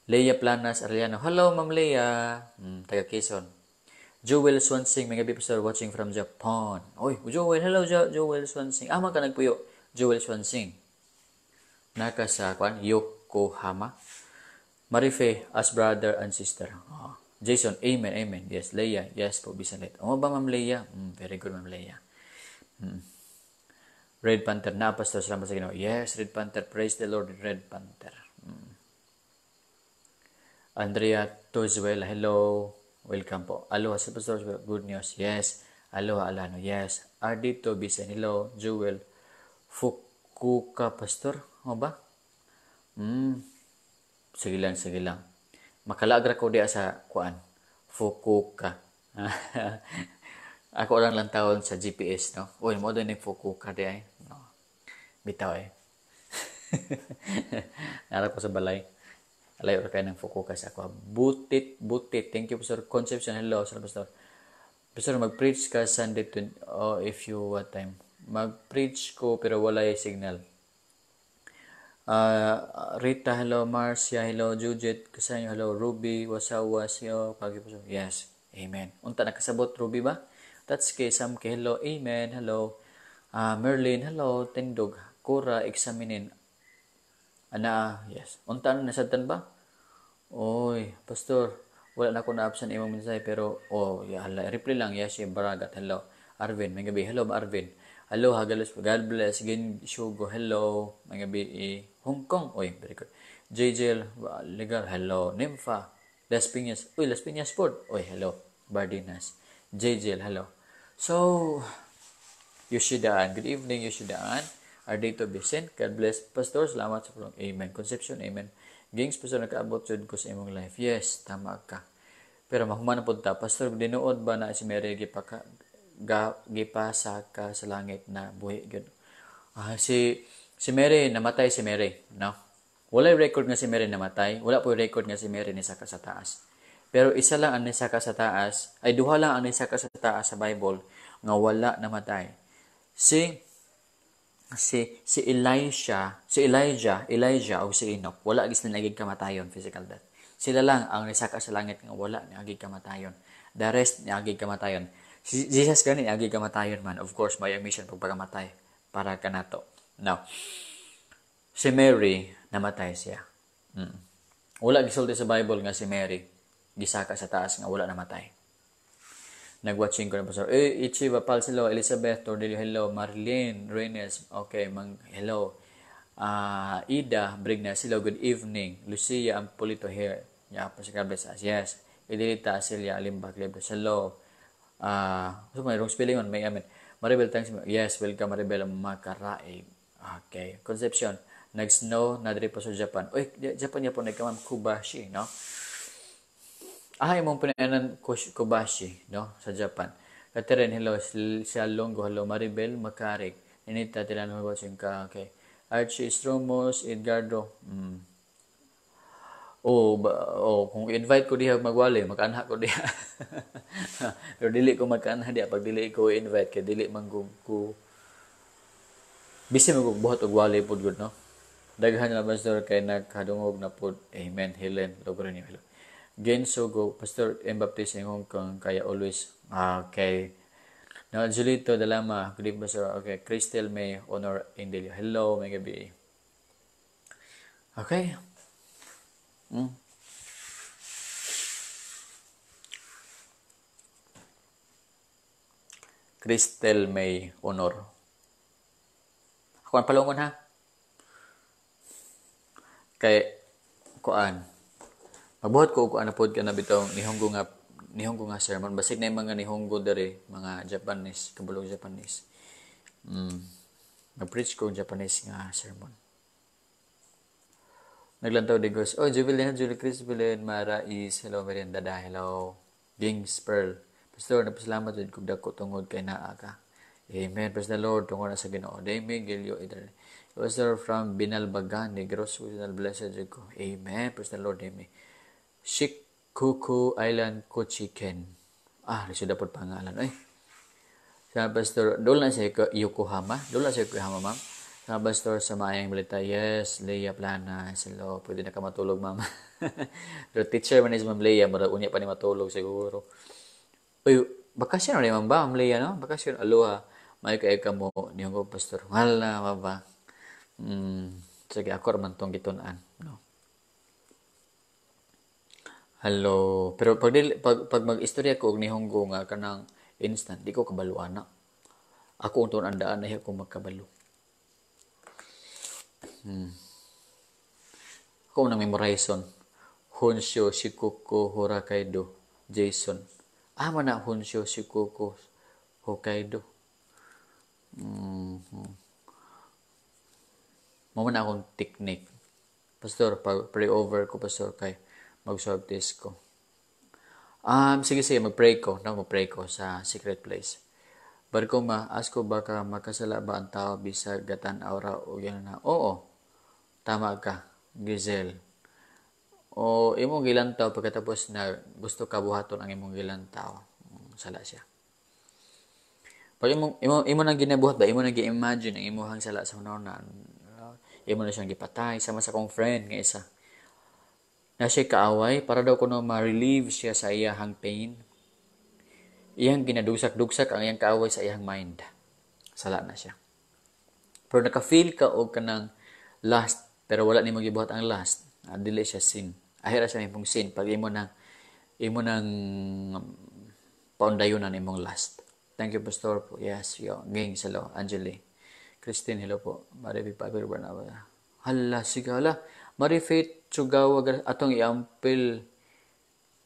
Leia Planas Arellano. Hello, Ma'am Leia. Taga Quezon. Joel Swansing, may gabi, Pastor, watching from Japan. Oy, Joel, hello Joel Swansing. Ah, man ka nagpuyo. Joel Swansing. Naka sa kwan, Yokohama. Marife, as brother and sister. Oh. Jason, amen, amen. Yes, Leia, yes po, bisan late. Oh, ba, Ma'am Leia? Very good, Ma'am Leia. Red Panther na, Pastor, salamat sa Ginoo. Yes, Red Panther, praise the Lord, Red Panther. Andrea Tozuela, hello. Welcome po. Aloha sa Pastor, good news. Yes. Aloha, Alano. Yes. Ardito, Bisan, hello. Jewel, Fukuoka, Pastor. O ba? Sige lang, sige lang. Makalagra ko diya sa kuan. Fukuoka. Ako lang lang taon sa GPS, no? Uy, mo doon yung Fukuoka diya eh. No. Bitaw eh. Narap ko sa balay. Alayo ra kayo ng Fukuoka sa ako. Butit, butit. Thank you, Pastor Concepcion. Hello, Sir Pastor. Pastor, mag-preach ka Sunday, oh, if you what time. Mag-preach ko pero walay signal. Rita, hello. Marcia, hello. Judith, Kasanyo, hello. Ruby, wasawa, siyo. Pagi po. Yes, amen. Unta nakasabot, Ruby ba? Tatsuki, Samke, hello. Amen, hello. Merlin, hello. Tindog, Cora, examinin. Ana, yes. Unta na nasabtan ba? Oy, Pastor, wala na ako na-absent imong mensahe pero oh, yeah, hala, reply lang, yes, yeah, Baragat, hello. Arvin, may gabi. Hello, Arvin. Hello, Hagalos, God bless. Gin Shugo, hello. May gabi, eh, Hong Kong. Oy, very good. JJ Legal, hello. Nympha, Las Piñas. Uy, Las Piñas Sport. Oy, hello. Bardinas. JJ, hello. So, Yoshidaan. Good evening, Yoshidaan. Ardito Vicent, God bless. Pastor, salamat sa pulong. Amen. Conception, amen. Gings, Pastor, nakaabot jud ko sa imong life. Yes, tama ka. Pero mahuman na pud ta. Pastor, dinuod ba na si Mary gipasa ka sa langit na buhi gyud? Si Mary, namatay si Mary, no? Walay record nga si Mary namatay. Wala po record nga si Mary nisaka sa taas. Pero isa lang ang nisaka sa taas, ay duha lang ang nisaka sa taas sa Bible nga wala namatay. Si Elijah o si Enoch, wala gis naging kamatayon, physical death. Sila lang ang nisaka sa langit nga wala niaging kamatayon. The rest niaging kamatayon. Si Jesus gani niaging kamatayon man. Of course, may mission pagpakamatay para kanato. Now, si Mary namatay siya. Wala gisulti sa Bible nga si Mary gisaka sa taas nga wala namatay. Nag-watching ko na po, sir. Eh, Ichi, Bapal, hello. Elizabeth, Tordelio, hello. Marlene, Reyes, okay, mang, hello. Ida, Brignas, hello, good evening. Lucia, Ampolito here. Yeah, po, God bless us. Yes. Edelita, Celia, Alimbak, Lebres, hello. So may wrong spelling on, may amen. Maribel, thanks. Yes, welcome, Maribel, Makaraig. Okay. Concepcion, nag-snow na diri po sa Japan. Uy, Japan niya po, nagkamam Kubashi, no? Ah, imong pinayanan Kobashi, no? Sa Japan. Catherine, hello. Siya Longo, hello. Maribel, Makarik. Ninita, Tilano, watching ka. Okay. Archie Stromos, Edgardo. Oh, kung invite ko diha magwali, magkanha ko diha. Pero dili ko magkanha diha pag dili ko invite kay dili man ko busy man ko buhat og wali pud gud, no? Daghan na pastor kay nagkadungog na pud. Amen. Helen, Logro niyo. Hello. Genso go, Pastor M. Baptist in Hong Kong, kaya always. Okay. Now, Julito Dalama, good evening, Pastor. Okay. Crystal May, Honor Indelio. Hello, may gabi. Okay. Crystal May Honor. Ako ang palungon ha. Kay, kuan. Magbuhat ko og ana pod kana bitong nihonggo nga Nihongo nga sermon. Basig na yung mga Nihongo dere, mga Japanese, kabulog Japanese. Mag-preach ko Japanese nga sermon. Naglantaw di Gos. Oh, Jubilin, Julie Chris, Jubilin, Mara is, hello, Merienda, da, hello. Gings, Pearl. Pastor, nagpasalamat jud kog dako tungod kay naa ka. Amen. Praise the Lord, tungod na sa Ginoo. Dame Gilio Eder. Pastor from Binalbagan, Negros, Original Blessed jud ko. Amen. Praise the Lord, Dame. Shikoku Island Kochiken. Ah, lisod na pod pangalan. Ay. Sa Pastor, doon na sa Yokohama. Doon na sa Yokohama, ma'am. Sa Pastor, sa maayang balita. Yes, Leia Plana. Hello. Pwede na ka matulog, ma'am. Pero teacher man is Ma'am Leia. Mura unya pa ni matulog siguro. Uy, bakasyon na ma'am ba? Ma'am Leia, no? Bakasyon. Aloha. May kay ka mo. Niyo ko, Pastor. Wala, ba? Sige, ako raman tong gitun-an. No? Hello. Pero pag mag-istorya ko og Nihongo nga kanang instant, di ko kabalo ana. Ako ang tuon daan na ako magkabalo. Ako nang memorizon. Honshu, Shikoku, Hokkaido, Jason. Ah, man na Honshu, Shikoku, Hokkaido. Mao man akong technique. Pastor, pray over ko, Pastor, kay mag-swab test ko. Sige, sige, mag-pray ko. No, mag-pray ko sa secret place. Barko ma, ask ko baka makasala ba ang tao bisag gatan-aw ra o yan na. Oo, tama ka, Giselle. O imong gilantaw pagkatapos na gusto ka buhaton ang imong gilantaw. Sala siya. Pag imo nang ginabuhat ba, imo nang gi-imagine ang imong sala sa una, imo na siyang gipatay sama sa akong friend nga isa. Na siya kaaway para daw kuno ma-relieve siya sa iyahang pain. Iyang ginadugsak-dugsak ang iyang kaaway sa iyang mind. Sala na siya. Pero naka-feel ka og kanang lust, pero wala nimo gibuhat ang lust, dili siya sin. Ahira siya imong sin pag imo nang paundayunan imong lust. Thank you, Pastor. Yes, yo. Ging, hello, Angeli. Christine, hello po. Marivi Paper Bernaba. Hala, sige, hala. Marifaith Chugawa, atong iampil.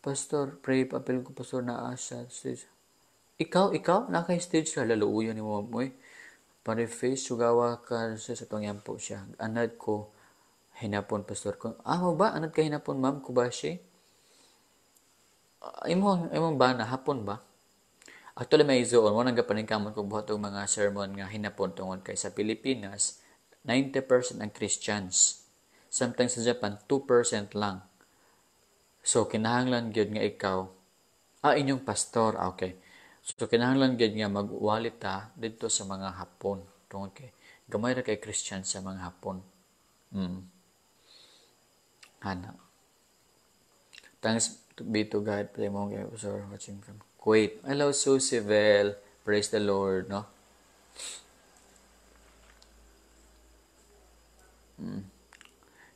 Pastor, pray papel ko, Pastor, naa sa stage. Ikaw, naka-stage ka. Laluuyan ni mo, moy. Marifaith Chugawa ka sa atong iampo siya. Anad ko, hinapon, Pastor. Mo ba? Anad ka hinapon, ma'am? Kubashi? Imong ba na? Hapon ba? Actually, may izoon. Wala nang gapaningkamot kung buhat og mga sermon nga hinapon tungod kay sa Pilipinas, 90% ang Christians. Sometimes sa Japan, 2% lang. So, kinahanglan gyud nga ikaw, inyong pastor, okay. So, kinahanglan gyud nga magwalit ta didto sa mga Hapon. Tungod kay, gamay ra kay Christian sa mga Hapon. Hana. Thanks be to God. Pray mo kay Pastor watching from Kuwait. Hello, Susie Bell. Praise the Lord, no?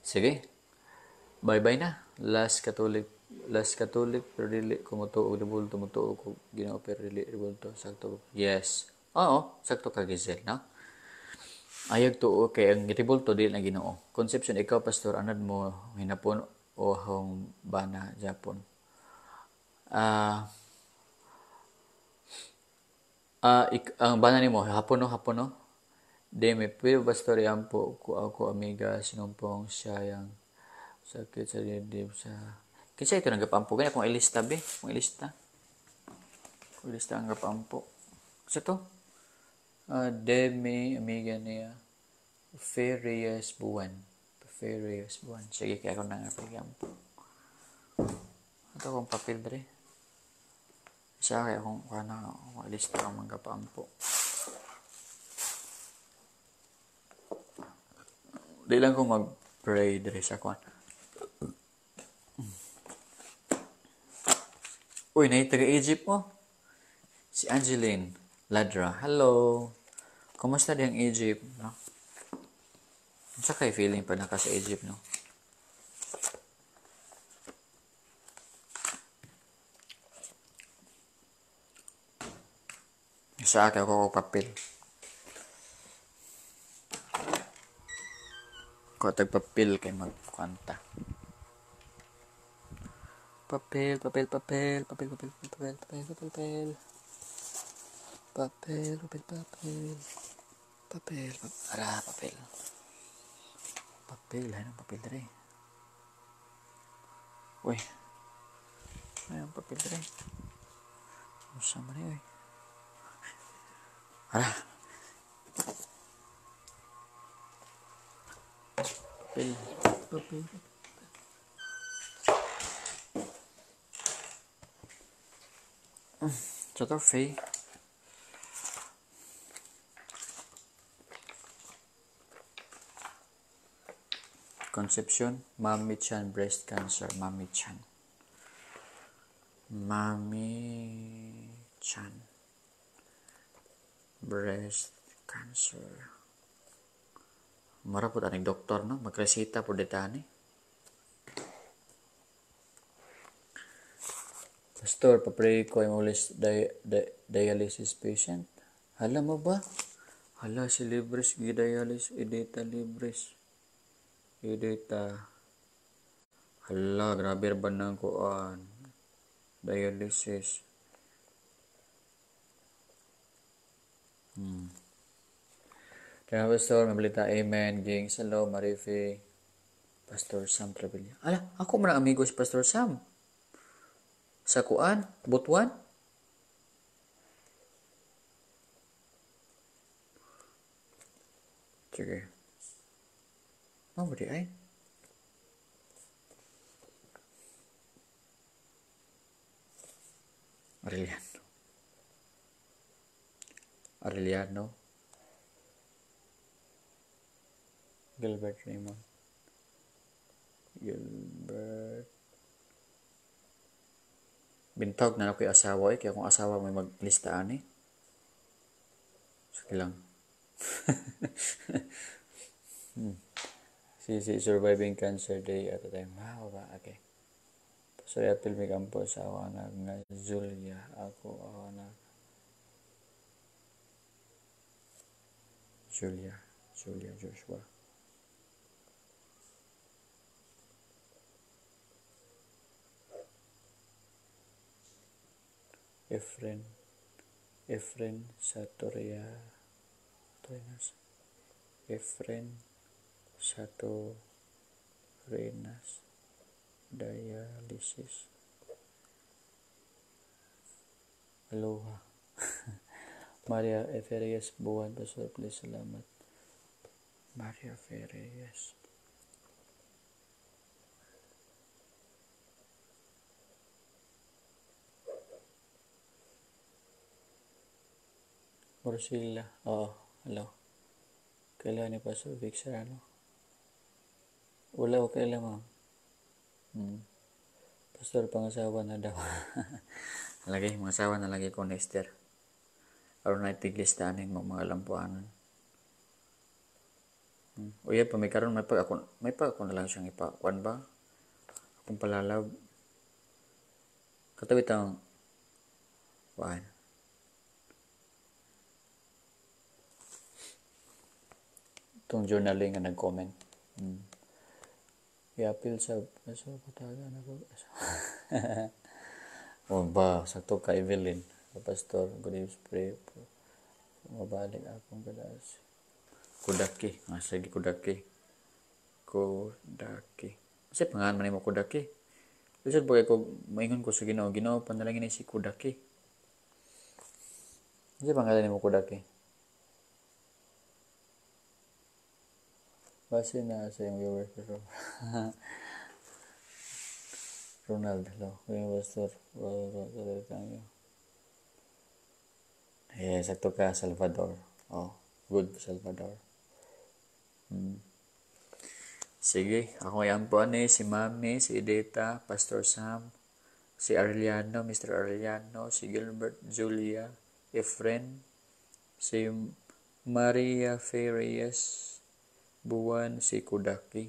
Sige. Bye-bye na. Last Catholic, pero dili ko mutuo og rebulto, mutuo ko Ginoo pero dili rebulto. Sakto. Yes. Oo, sakto ka, Giselle, no? Ayag tuo kay ang rebulto dili na Ginoo. Conception, ikaw pastor, anad mo hinapon o hong bana Japon. Ang bana nimo hapon no. Deme pwede pastor iampo ko ako amiga sinumpong siya yang sakit sa dibdib sa kinsa ito nagapampo gani akong ilista be, akong ilista. Akong ilista ang gapampo. Sa to? Deme amiga niya Ferias Buwan. Ferias Buwan. Sige kay ako nang pagampo. Ato akong papel dre. Isa kay akong kana akong ilista ang mga gapampo. Di lang ko mag-pray dre sa kwan. Uy, na taga Egypt mo. Si Angeline Ladra. Hello. Kumusta diyang Egypt, no? Unsa kay feeling pa naka sa Egypt, no? Sa akin ako papel. Ko tag papel kay magkwanta. Papel, papel, papel, papel, papel, papel, papel, papel, papel. Papel, papel, papel. Papel, papel. Ara, papel. Papel, ay papel dre. Uy. Ay, ang papel dre. Unsa man ni, uy? Ara. Papel, papel. Sa Faye. Concepcion, Mami Chan, breast cancer, Mami Chan. Mami Chan. Breast cancer. Mara po aning doktor, no? Magresita po ditani. Pastor, papray ko ay maulis dialysis patient. Hala mo ba? Hala, si Libres, gidialysis, Edita Libres. Edita. Hala, grabe ba ng kuan? Dialysis. Kaya Pastor, mabalita, amen. Ging, salo, Marife. Pastor Sam Travilla. Ala, ako man ang amigo si Pastor Sam. Sa kuan, Butuan. Sige. Mao di ay. Arellano. Arellano. Gilbert Raymond. Gilbert. Bintag na ako yung asawa eh. Kaya kung asawa may maglistaan eh. Sige lang. Si surviving cancer day at a time. Wow ba? Okay. Pastor Apil may kampo sa ako anak nga Julia. Ako anak Julia. Julia Joshua. Efren. Efren Satoria. Torinas. Efren Satorinas. Dialysis. Aloha. Maria F. Reyes Buwan, Pastor, please, salamat. Maria F. Reyes. Marcilla. Oo, hello. Kailan ni Pastor Vic Serrano? Wala ko kailan, ma'am. Pastor, pangasawa na daw. Lagi, mga asawa na lagi ko next year. Aron na itiglistanin mo mga lampuanan. Uya pa may karon may pag ako na lang siyang ipakuan ba? Akong palalab. Katawit ang kuan. Itong journaling nga nag-comment. I-appeal sa pataga na ko. O ba, sakto ka Evelyn. Pastor, good evening, pray. Mabalik akong gadas. Kudaki. Sige, Kudaki. Kudaki. Kasi pangalan man mo Kudaki. Lisod ba ko maingon ko sa Ginoo, Ginoo panalangin ni si Kudaki. Kasi pangalan nimo Kudaki. Base na sa iyong viewer pero Ronald, hello. Kuya Pastor, eh, sakto ka, Salvador. Oh, good, Salvador. Sige, ako ay ampo ani, si Mami, si Edita, Pastor Sam, si Arellano, Mr. Arellano, si Gilbert, Julia, Efren, si Maria Ferias, Buwan, si Kudaki.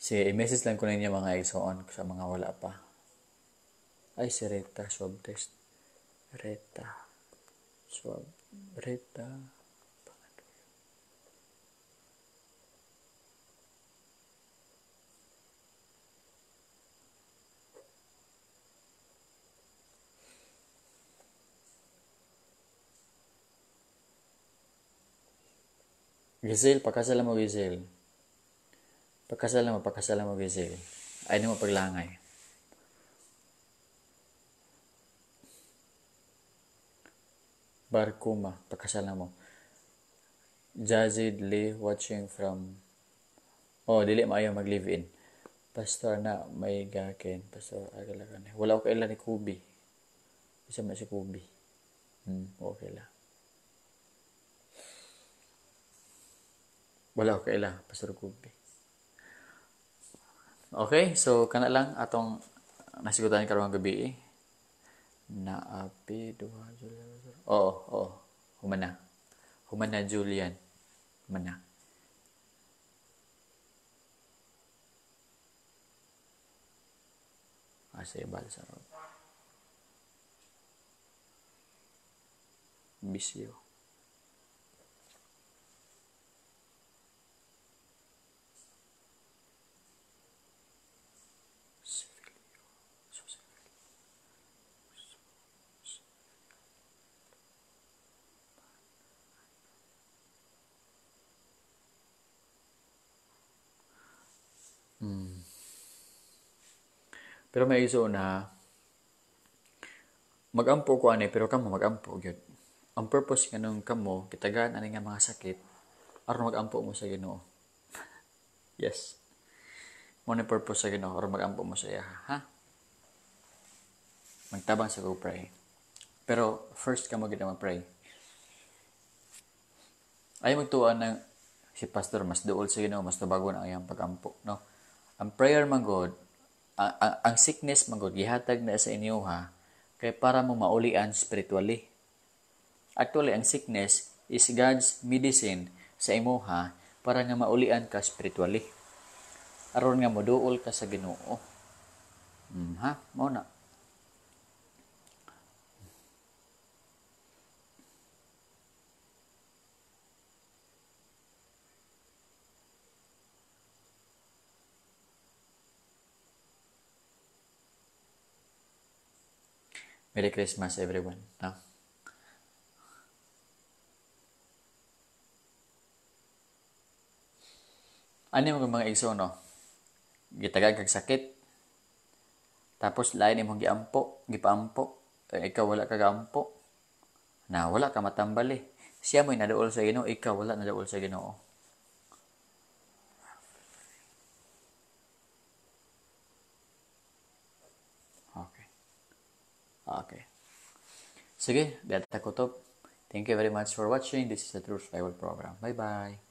Sige, i-message lang ko ninyo mga igsoon sa mga wala pa. Ay, si Rita, swab test. Rita. Swab. Rita. Giselle, pakasal mo, Giselle. Pakasal mo, Giselle. Ay mo paglangay. Barkuma, pakasal mo. Jazid Lee watching from. Oh, dili maayo mag-live in. Pastor na may gakin. Pastor agalakan. Wala ko kaila ni Kubi. Isa man si Kubi. Okay la. Wala ko kaila, Pastor Kubi. Okay, so kana lang atong nasigutan karong gabi. Naapi duha Julian. Oo, oo. Humana. Humana Julian. Humana. Asa ibal sa bisyo. Pero may iso na magampo ko ani, pero kamo magampo gyud. Ang purpose nganong kamo gitagaan ani nga mga sakit aron magampo mo sa Ginoo. Yes. Mo ni purpose sa Ginoo aron magampo mo sa iya, ha? Magtabang sa go pray. Pero first kamo gyud ang mag-pray. Ay magtuon ng si pastor mas duol sa Ginoo, mas tubagon ang iyang pagampo, no? Ang prayer man God, ang sickness man God gihatag na sa inyo, ha, kay para mo maulian spiritually. Actually, ang sickness is God's medicine sa imo, ha, para nga maulian ka spiritually. Aron nga moduol ka sa Ginoo. Ha, mao na. Merry Christmas, everyone. No? Ano yung mga igsoon, no? Gitagag kag sakit. Tapos lain imong giampo, gipaampo. Eh, ikaw wala ka gaampo. Na wala ka matambali. Siya mo'y naduol sa Ginoo, ikaw wala naduol sa Ginoo. Okay. Okay. Sige, data ko to. Thank you very much for watching. This is the Truth Bible Program. Bye-bye.